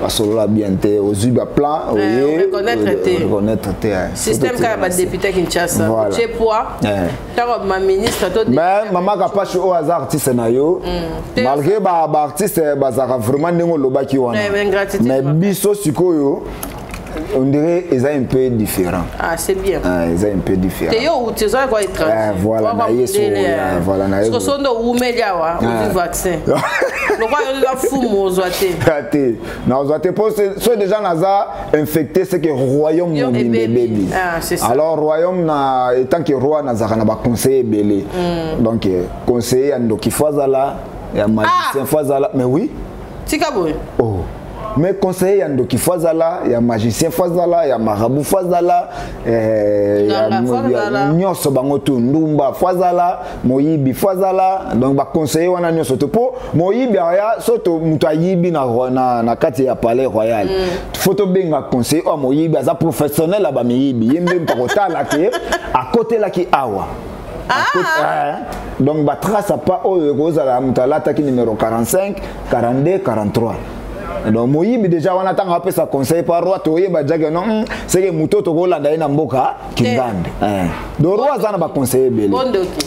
Basolola bien te, ozwi baplan. Oye reconnaître te. Système kaka badéputé Kinshasa, otie poids ntango baministre to. Mais mama Kapashi oyo aza artiste na yo, malgré baartiste bazalaka vraiment ndenge olobaki wana, mais biso sikoyo on dirait eza un peu différent. Ah, c'est bien. Ah, eza un peu différent. Te yo uti oza kwa étranger. Voilà, na ye so, voilà, na ye. So ndo umeli awa, ozwi vaccin lokwa yo oza fumu, ozwa te. Te, nazwa te po so déjà naza infecté, c'est que royaume mobimba ebebi. Alors royaume na étant que roi, nazalaka na baconseiller ebele. Donc conseiller ya ndoki fo azala, ya magicien fo azala, mais oui. Tika boye. Oh, mais conseiller ya ndoki fo azala, ya magicien fo azala, ya marabout fo azala, nyonso bango tu, ndumba fo azala, moyibi fo azala. Donc baconseiller wana nyonso te, mpo moyibi aya so to moto ayibi na kati ya palais royal, fo tobenga conseiller oyo moyibi, aza professionnel ya bamiyibi, ye nde moto akotala ke akotelaki awa. Donc batrace apa oyo ekozala moto alataki numéro 45, 42, 43. Donc moyibi déjà wana, ntango apesa conseil par roi, toyeba diake non, seke moto tokolanda ye na mboka kingande. Donc roi aza na baconseiller ebele.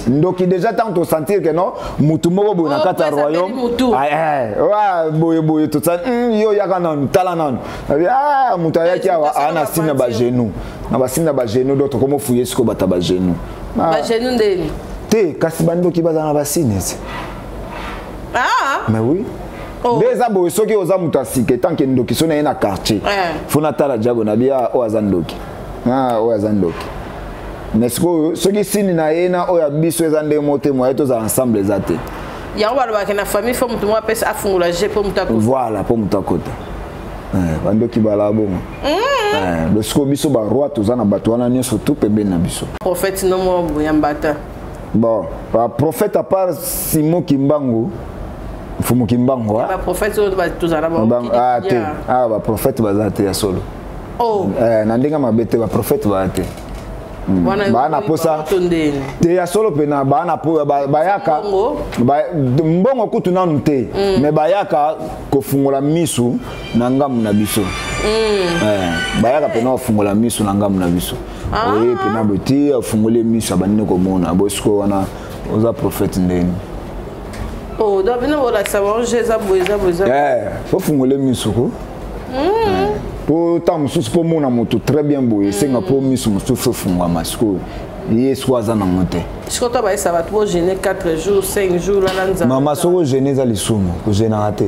Ndoki déjà, ntango tosentir ke non, motu moko boye na kati ya royaume boye boye, tosali yo yaka nanu, tala nanu, moto ayaki awa aa na signe na bagenou, na basigne na bagenou. Donc tokomofuye sikoyo bato ya bagenou. Bagenou ndeni? Te, kasi bandoki baza na basigne ti. Mais oui, nde eza boye. Soki oza moto ya sika, etanke ndoki so na ye na quartier, fo natala diabo na bia oyo aza ndoki, oyo aza ndoki. Mais sikoyo soki sini na ye na oyo ya biso eza ndenge moko te, moye tozala ensemble eza te. Yango balobaki na famille fo moto moko apesa afungola je mpo moto akota. Voilà, mpo moto akota. Bandoki bala bongo. Donc sikoyo biso baroi toza na bato wana nyonso tu pembeni na biso. Prophète nomo boyambata. Bon, baprophète à part Simon Kimbangu, Mfumu Kimbangu. Baprophète oyo tozala? Te, baprophète baza te ya solo. Na ndenge mabe te, baprophète baza te. Baa na posa te ya solo mpena, baa na bayaka mbongo kutu nanu te, mais bayaka kofungola misu na ngambu na biso. Bayaka mpena kofungola misu na ngambu na biso. Oye mpena boye ti afungoli miso, abandini komona boye. Sikoyo wana oza prophète ndeni? Oh, donc bino bolakisa bango je eza boye, eza boye, eza. Fo fungole miso ko mpo ntango mosusu mpo mona moto très bien boye, esenga mpo miso mosusu efungwama. Sikoyo ye sikoyo aza nango te. Sikoyo to bayesa bato bojeûner 4 jours, 5 jours, lala nzambe. Mama, soki ojeûner eza lisumu, kojeûnaka te.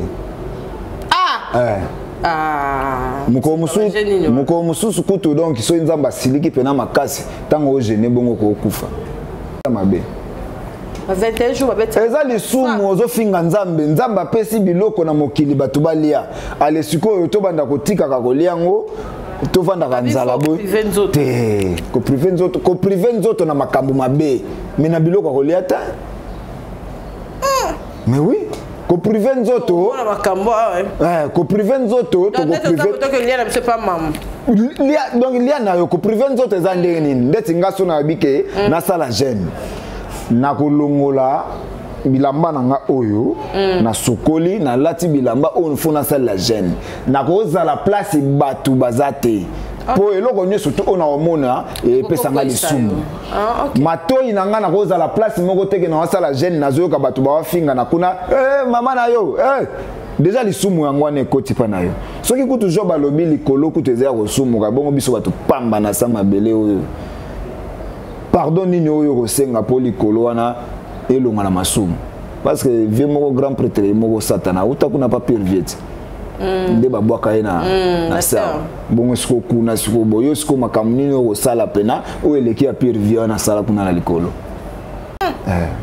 Mokolo mosusu kutu, donc soki Nzambe asiliki mpena makasi, ntango ojeûner bongo kokufa mabe. 21 jours babeti. Eza lisumu, ozofinga Nzambe. Nzambe apesi biloko na mokili, bato balia. Ale, sikoyo tobanda kotikaka kolia yango, tovandaka nzala boye te. Kopriver nzoto, kopriver nzoto na makambo mabe, mais na biloko ya kolia te. Mais oui, kopriver nzoto, kopriver nzoto. Donc lia na yo. Kopriver nzoto eza ndenge nini? Ndeti nga so nayebi ke nasala jeûne, nakolongola bilamba na nga oyo nasokoli, nalati bilamba oyo fo nasalela jeûne. Nakozala place bato baza te, mpo eloko nyonso to oyo nakomona epesanga lisumu. Matoi na ngai, nakozala place moko teke naosala jeûne, nazoyoka bato bawafinga na kuna, eh, mama na yo, eh. Déjà lisumu yango wana ekoti mpa na yo. Soki kutu jo balobi likolo kutu eza ya kosumuka, bongo biso bato pamba na sa mabele oyo, pardon nini oyo kosenga mpo likolo wana elonga na masumu? Parce que vieux moko, grand prêtre moko, Satana, auta kuna pa pire vieux ti nde babwaka ye na sar. Bongo siko kuna, siko boyo, siko makambo nini oyo kosala pena oyo eleki ya pire vieux wana asala kuna na likolo?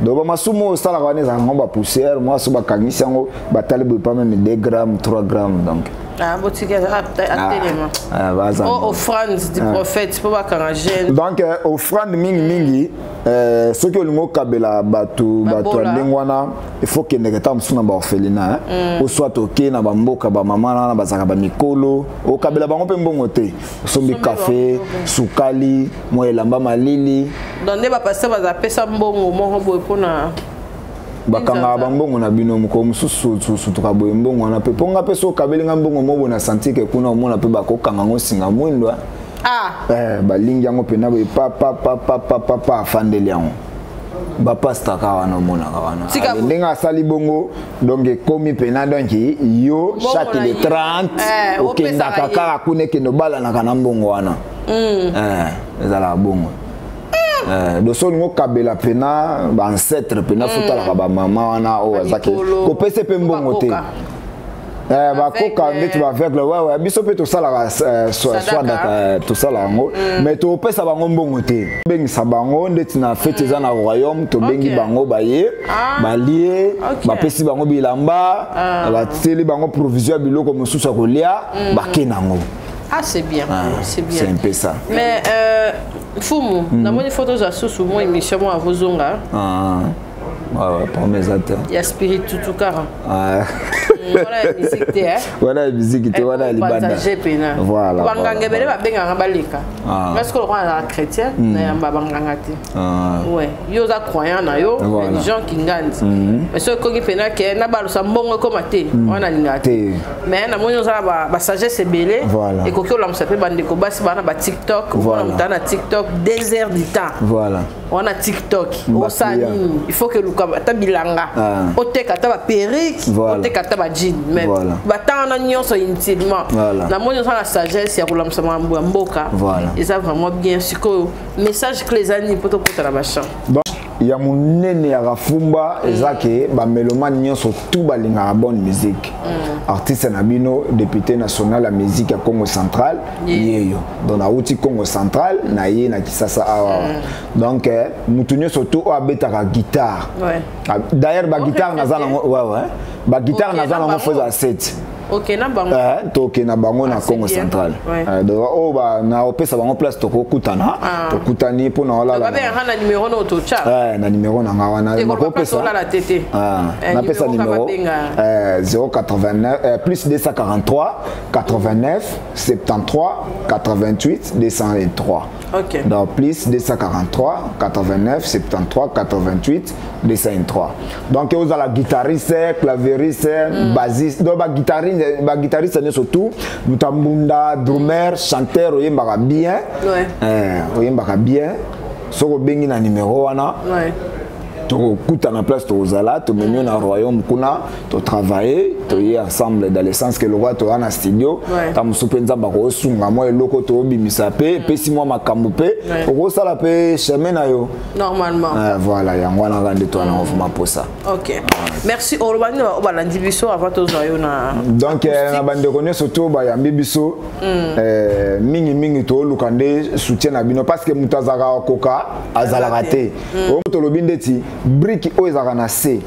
Donc bamasumu oyo osalaka wana ezalaka yango bapoussière. Mwa so bakangisi yango, batali boye pa même 2 grammes, 3 grammes, donc Ah, botika atelema. Oh, offrande du prophète mpo bakanga jeûne. Donc offrande mingimingi, soki olingi okabela bato, bato ya ndenge wana, il faut kendeke ntango mosusu na baorphelinat, o soit oke na bamboka bamama wana bazalaka bamikolo, okabela bango mpe mbongo te, osombi kafe, sukali, mwa elamba malili. Donc nde bapasteur bazapesa mbongo moko boye mpona Bakangaka bambongo na bino. Mokolo mosusu sutuka boye mbongo wana mpe, mpo nga mpe so okabeli nga mbongo mo boye na santike kuna, omona mpe bakokanga yango singa mwindo. Balingi yango mpena boye, papapapapapa, afandeli yango. Bapastaka wana, omonaka wana ndenge asali bongo. Donc ekomi mpena, donc yo chaque le 30 okendaka kaka kuna, ekende obalanaka na mbongo wana. Ezalaka bongo. Donc so olingi okabela mpena baancêtre mpena, fotalaka bamama wana oyo azaki kopesa mpe mbongo te. Bakoka ndeti baaveugle, wewe biso mpe tosalaka swadaka, tosala yango, mais topesa bango mbongo te. Bengisa bango ndeti na fête eza na royaume, tobengi bango, baye, balie, bapesi bango bilamba, batieli bango provision ya biloko mosusu ya kolia, bake nango. Ah, c'est bien. Ah, c'est bien. C'est un peu ça. Mais Fumu, namoni photo za susu mo émission mo avozonga. Ah. Ouais, promesse te. Ya Spirit Tutukara. Wana ya musique te, eh? Wana ya musique te, wana ya libanda. Voilà. Banganga ebele babengaka baleka. Parce que lokwa azala chrétien, nayamba banganga te. Ouais, yo oza croyant na yo religion kingandi. Mais soki ekoki mpena ke na balusa mbongo ekoma te, wana alingaka te. Mais namoni oza na basagesse ebele, ekoki olamusa mpe bandeko basi baa na baTikTok. Omona moto na TikTok 2 heures du temps. Wana TikTok osala nini? Il faut que luka ata bilanga, oteka ata baperruque, oteka ata bajean, mais batanga wana nyonso inutilement. Namoni oza na sagesse ya kolamusa makambo ya mboka, eza vraiment bien. Sikoyo message clé eza nini mpo tokota na bachamp? Ya monene ya Rafumba eza ke bamélomane nyonso tu balingaka bonne musique, artiste na bino, député national ya musique ya Congo Central, yeyo. Donc nauti Congo Central, na ye na Kisasa awa. Donc mutu nyonso tu oyo abetaka guitare, d'ailleurs baguitare naza nango, ouais, baguitare naza nango, fo eza 7. Ok, na bango. Toke na bango na Congo Central. Donc oyo na opesa bango place, tokokutana, tokutani mpo na olala. Na numéro na ototya. Na numéro na nga wana nakopesa. Napesa numéro 089 plus 243 89 73 88 203. Donc plus 243 89 73 88 203. Donc ozala guitariste, clavieriste, bassiste, donc baguitariste nyonso tout, moto ambunda, drummer, chanteur, oyembaka bien, oyembaka bien, soki obengi na numéro wana, tokokutana place tokozala, tomemi na royaume kuna, totravaille, toye ensemble, dans le sens que lokwa toza na studio, ta mosusu mpe Nzambe akosunga mwa eloko toobimisa mpe epesi mwa makambo mpe okosala mpe chemin na yo. Normalement. Voilà, yango wana kaka nde towana ngo vraiment mposa. Ok, merci. Oloba nini oyo balandi biso avant tozwa yo na Donc na bandeko nyonso to bayambi biso, mingimingi tooluka nde soutien na bino, parce que moto azalaka koka azalaka te. Oyo tolobi ndeti Brique oyo ezalaka na se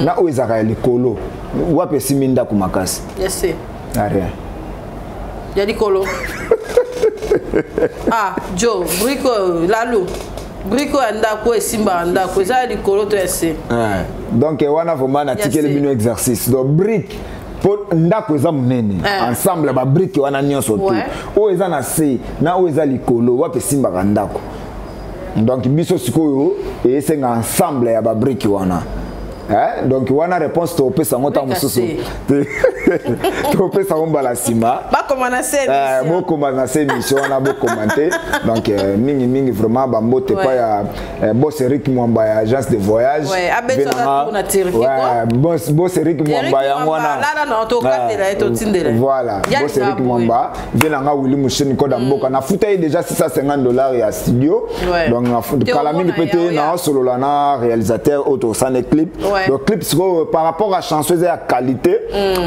na oyo ezalaka ya likolo, wapi esimbi ndako makasi? Ya se. Ah, rien. Ya likolo. Ah jo, brique oyo lalu, brique oyo ya ndako oyo esimbaka ndako eza ya likolo to ya se? Ouais. Donc wana vraiment natikeli se. bino exercice. Donc brique, mpo ndako eza monene, ensemble babrique wana nyonso tu, oyo eza na se na oyo eza likolo, wapi esimbaka ndako? Donc biso sikoyo esenga ensemble ya babrique wana. Eh, donc wana réponse topesa yango ntango Brique mosusu, topesa yango mbala nsima. Bakoma na se. Eh, bokoma na se émission wana, bokomante. Donc mingi mingi vraiment bambote pa ya boss Eric Mwamba ya agence de voyage. Ouais, abeti Ve wana nanga- tour na Turquie, Ouais, quoi. boss Eric Mwamba yango wana. Lala na tokatela ye, totindela ye. Voilà, Ya boss Eric linga boye. Mwamba, ve nanga Willy Musheni koda mboka. Nafuta ye déjà 650 $ ya studio. Donc Te kala mingi omona pe te ya, oya. naosolola na réalisateur oyo tosala clip. Donc clip sikoyo par rapport à chanson eza ya qualité.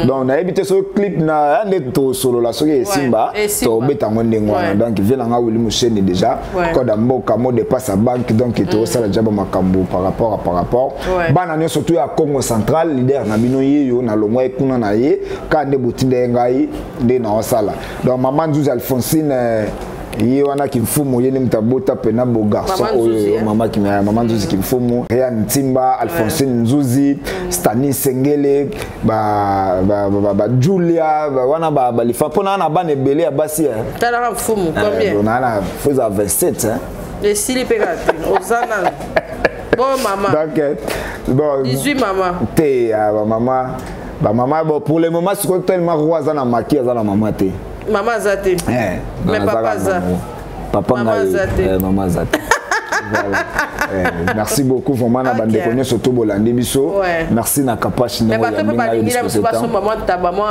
Donc nayebi te soki clip na ya nde tosolola, soki esimba, Esimba. tobeta yango ndenge wana. Donc vie nanga Willy Musheni déjà code ya mboka, mot de passe ya banque. Donc tosala déjà bamakambo par rapport bana nyonso to ya Congo Central. Leader na bino ye yo, nalongwa ye kuna na ye kaka nde botinda ye ngai nde naosala. Donc mama Nzuzi Alphonsine, ye wana Kimfumu, ye nde moto abota pena bo garçon. Mama Nzuzi, Oyo eh? mama Nzuzi Kimfumu, Rean Ntimba, Alphonsine Nzuzi, Stani Sengele, ba Julia wana balifa mpo na bana ebele ya basi, eh. Talaka mfumu combien? Eh, na fo eza 27, hein. Esili mpe kaka te, oza nanu bon mama. Donc bon. 18 mama. Te, ah, bamama bon, pour le moment sikoyo tellement roi aza na maki, aza na mama te. Mama aza te. Eh, Mais donc papa azaka aza. nango. Papa Mama ngai aza te. eh, mama aza te. Voilà. Eh, merci beaucoup vraiment na bandeko nyonso to bolandi biso. Merci na Kapache Mais ndenge bato mpe oyambi ngai balingi na biso disposer temps. basomba mwa ntaba, mwa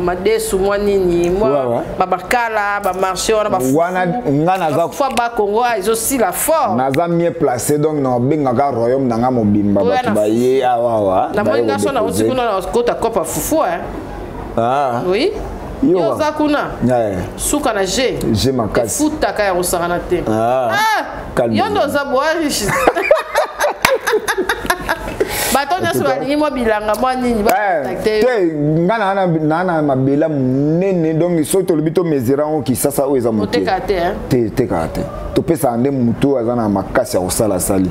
madesu, mwa nini, mwa babakala, bamarché wana. Wana nga naza bafufu bakongo ezosila fort. Naza mieux placé, donc nabengaka royaume na nga mobimba. Oya bato na baye awawa. Namoni nga so nauti kuna na kota kopa fufu, eh. Ah. Oui. Yo yo oza kuna suka na g. G makasi. Efutaka ya kosakana te. Ah. Ah, Calme. yo nde oza boa riche. Bato nyonso balingi mwa bilanga, mwa nini, bacontacte yo. Te, nga naa na mabele monene. Donc soki tolobi tomesure yango, Kisasa oyo eza moke. Oteka te, hein? Te, tekaka te. Topesaka nde motu oyo aza na makasi ya kosala sali.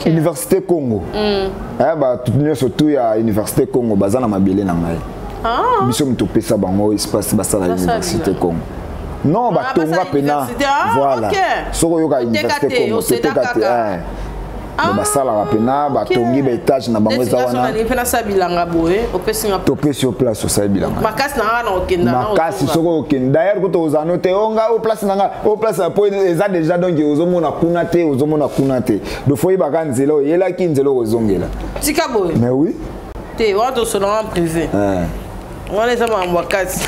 Université Congo. Eh, bato nyonso tu ya Université Congo baza na mabele na ngai. Ah. Biso moto topesa bango espace basala Basala Université bilanga. Congo. Non, Ah, batonga basala pena. université. Ah, Voilà. Soki oyoka Oteka Université te, Congo, oseda toteka te. kaka. Eh. Donc basalaka pena, batongi baétage na bango Neti eza nga so wana. nalingi mpe nasala bilanga boye, opesi nga? Topesi yo place, osali bilanga. Makasi na nga na okenda na Makasi. otonga. Soki okende d'ailleurs kuta ozala no te onga o place na nga, o place na po eza déjà. Donc ozomona kuna te, ozomona kuna te. Donc fo oyebaka nzela oyelaki, nzela okozongela. Tika boye. Mais oui. Te, wana tosolanga en privé. Eh. Wana eza makambo ya kati.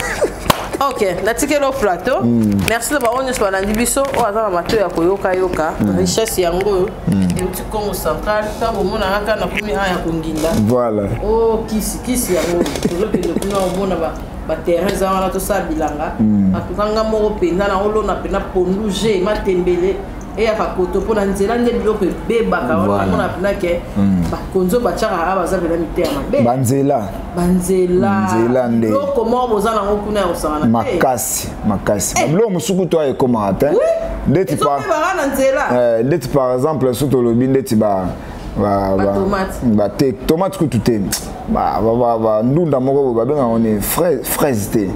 Ok, natikeli o plateau. Merci na bango nyonso balandi biso. Oyo aza na matoi ya koyokayoka, richesse yango oyo euti Congo Central. Ntango omonaka kaka nakomi a ya konginda. Voilà. O kisi kisi yango tozokende kuna, omona baterrain eza wana, tosala bilanga. Atuka nga moko mpenza na olona mpena pondu g matembele eyaka koto mpo na nzela nde biloko ebebaka wana. Namona mpena ke bakonzi oyo batiaka awa baza mpena miteya mabe. Banzela. Banzela. Nzela nde. Biloko moko boza nango kuna ya kosangana te. Makasi makasi. Babiloko mosuku to ekomaka te ndeti par Ezobebaka na nzela. Eh, ndeti par exemple so tolobi ndeti Batomate. Bate tomate kutu te, bandunda moko boye babengaka ngo ni fraise te.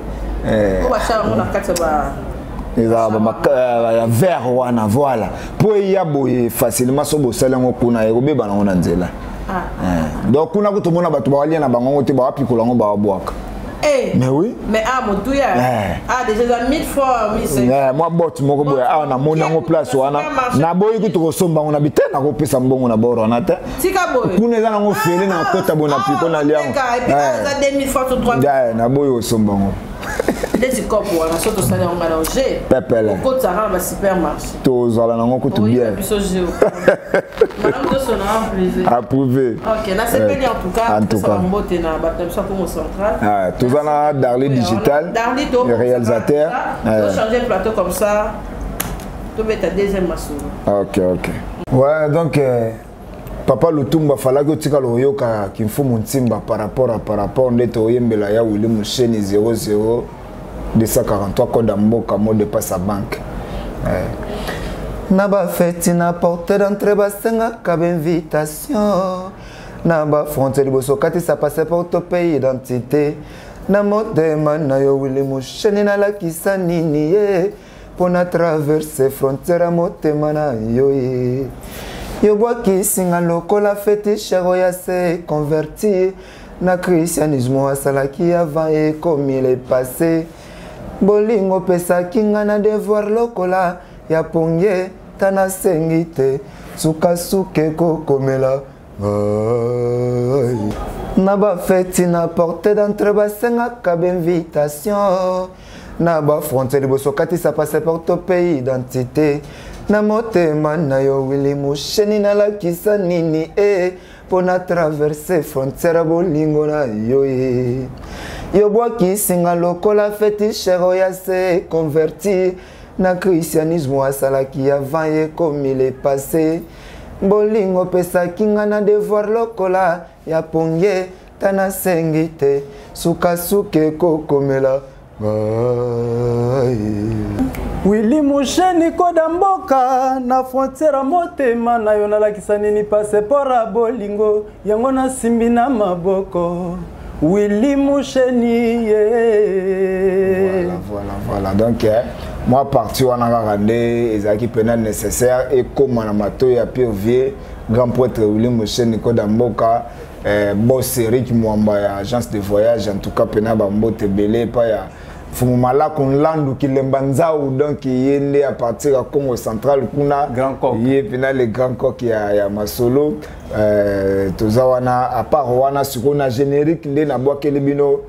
Eh, oyo basala yango na kati ya ba Ezalaka ya vert wana. Voilà, mpo eya boye facilement, so bosali yango kuna, ekobeba nango na nzela. Ah. Eh, donc kuna kutu omona bato bawalia na bango ngo te, bawapikola yango, bawabwaka. Eh. Mais oui. Mais ah, motuya. Eh. Ah, déjà eza 1000 francs, 1500. Eh, mwa bote moko boye awa namoni yango place wana, naboyi kutu kosomba yango, nabi te, nakopesa mbongo na boro wana te. Tika boye. Kuna eza nango fele na kota boye na piko na liango. Et puis ah, eza 2000 francs to 3000. Naboyi kosomba yango. Ndeti kopo wana, so tosali yango nga na oge. Pepele. Okotisaka na basupermarché. Tozala nango kutu Oyeba bien. Biso geo malamu, tosona en privé. Approuvé. Ok, nasepeli en tout cas. En tout Topesaka cas. mbote na bato na biso ya Congo Central. Ah, toza na Darly Digital. Darly to le réalisateur. Eh. Tochanger plateau comme ça, tobeta deuxième masolo. Ok, ouais, donc Papa Lutumba falaki otikala oyoka kimfumu ntimba par rapport à par rapport nde toyembela ya Willy Musheni 00 243 code ya mboka mot de passe ya banque eh. Na bafeti na porte d'entrée basengaka bainvitation na bafrontière liboso katisa passeport to mpe identité na motema na yo Willy Musheni nalakisa nini ye mpo na traverse frontière ya motema na yo ye yobwakisi nga lokola féticheur oyo ase convertir na christianisme asalaki avant ekomi le passé bolingo opesaki nga na devoir lokola ya pongie ta nasengi te sukasuka ekokomela ngai na bafeti na porte d'entre basengaka bainvitation na bafrontière liboso katisa passeport to mpe identité na motema na yo wili mosheni nalakisa nini e mpo na traverse frontière bolingo na yo ye yobwakisi nga lokola féticheur oyo ase convertir na christianisme asalaki avant ekomi le passé bolingo opesaki nga na devoir lokola ya pongie ta nasengi te sukasuka ekokomela ngai. Willy Musheni koda mboka na frontière motema na yo nalakisa nini passeport ya bolingo yango nasimbi na maboko Willy Musheni yeah. Voilà, voilà, voilà. Donc eh, moi parti wana kaka nde ezalaki mpena nécessaire ekóma na matoi ya pire vieux grand prêtre Willy Musheni koda mboka eh, boss Eric Mwamba ya agence de voyage en tout cas pena bambote ebele epai ya Mfumu Malaku Nlandu Kilemba Nzau donc ye nde à partir ya Congo central kuna ye pena le grand coq ya, ya masolo euh, toza wana à part wana sikoyo na générique nde nabwakeli bino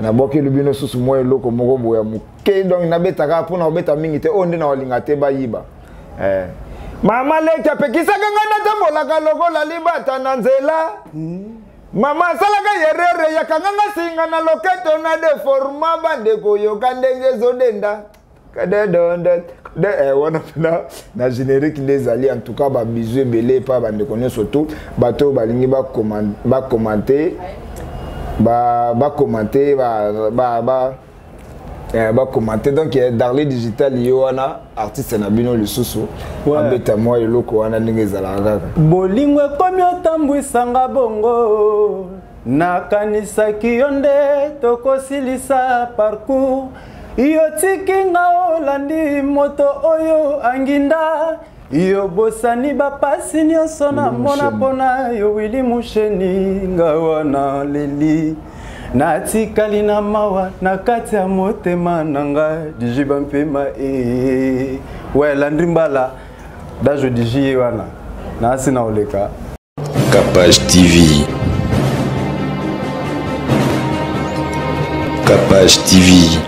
nabwakeli bino susu mwa eloko moko boya moke donc nabetaka mpona kobeta mingi te oyo nde na kolinga te bayiba eh. Mama leki apekisaka ngai natambolaka lokola libata na nzela hmm. Mama asalaka yerere yakanga nga singa na loketo na deforma bandeko yoka ndenge ezodenda kadedonde de eh, wana mpena na générique nde ezali en tout cas babizu ebele epai bandeko nyonso tu bato oyo balingi bakomante bakomante ba, ba, eh, bakomante donc eh, darly digital ye wana artiste na bino lisusu ouais. abeta mwa eloko wana ndenge ezalaka kaka bolingo ekomi otambwisanga bongo nakanisaki yo nde tokosilisa parcours yotiki nga olandi moto oyo anginda yo bosani bapasi nyonso namona mpona yo wili musheni nga wana leli natikali na mawa na kati ya motema na nga dijiba mpema ee we landri mbala dajo diji ye wana nasi na oleka Capage TV. Capage TV.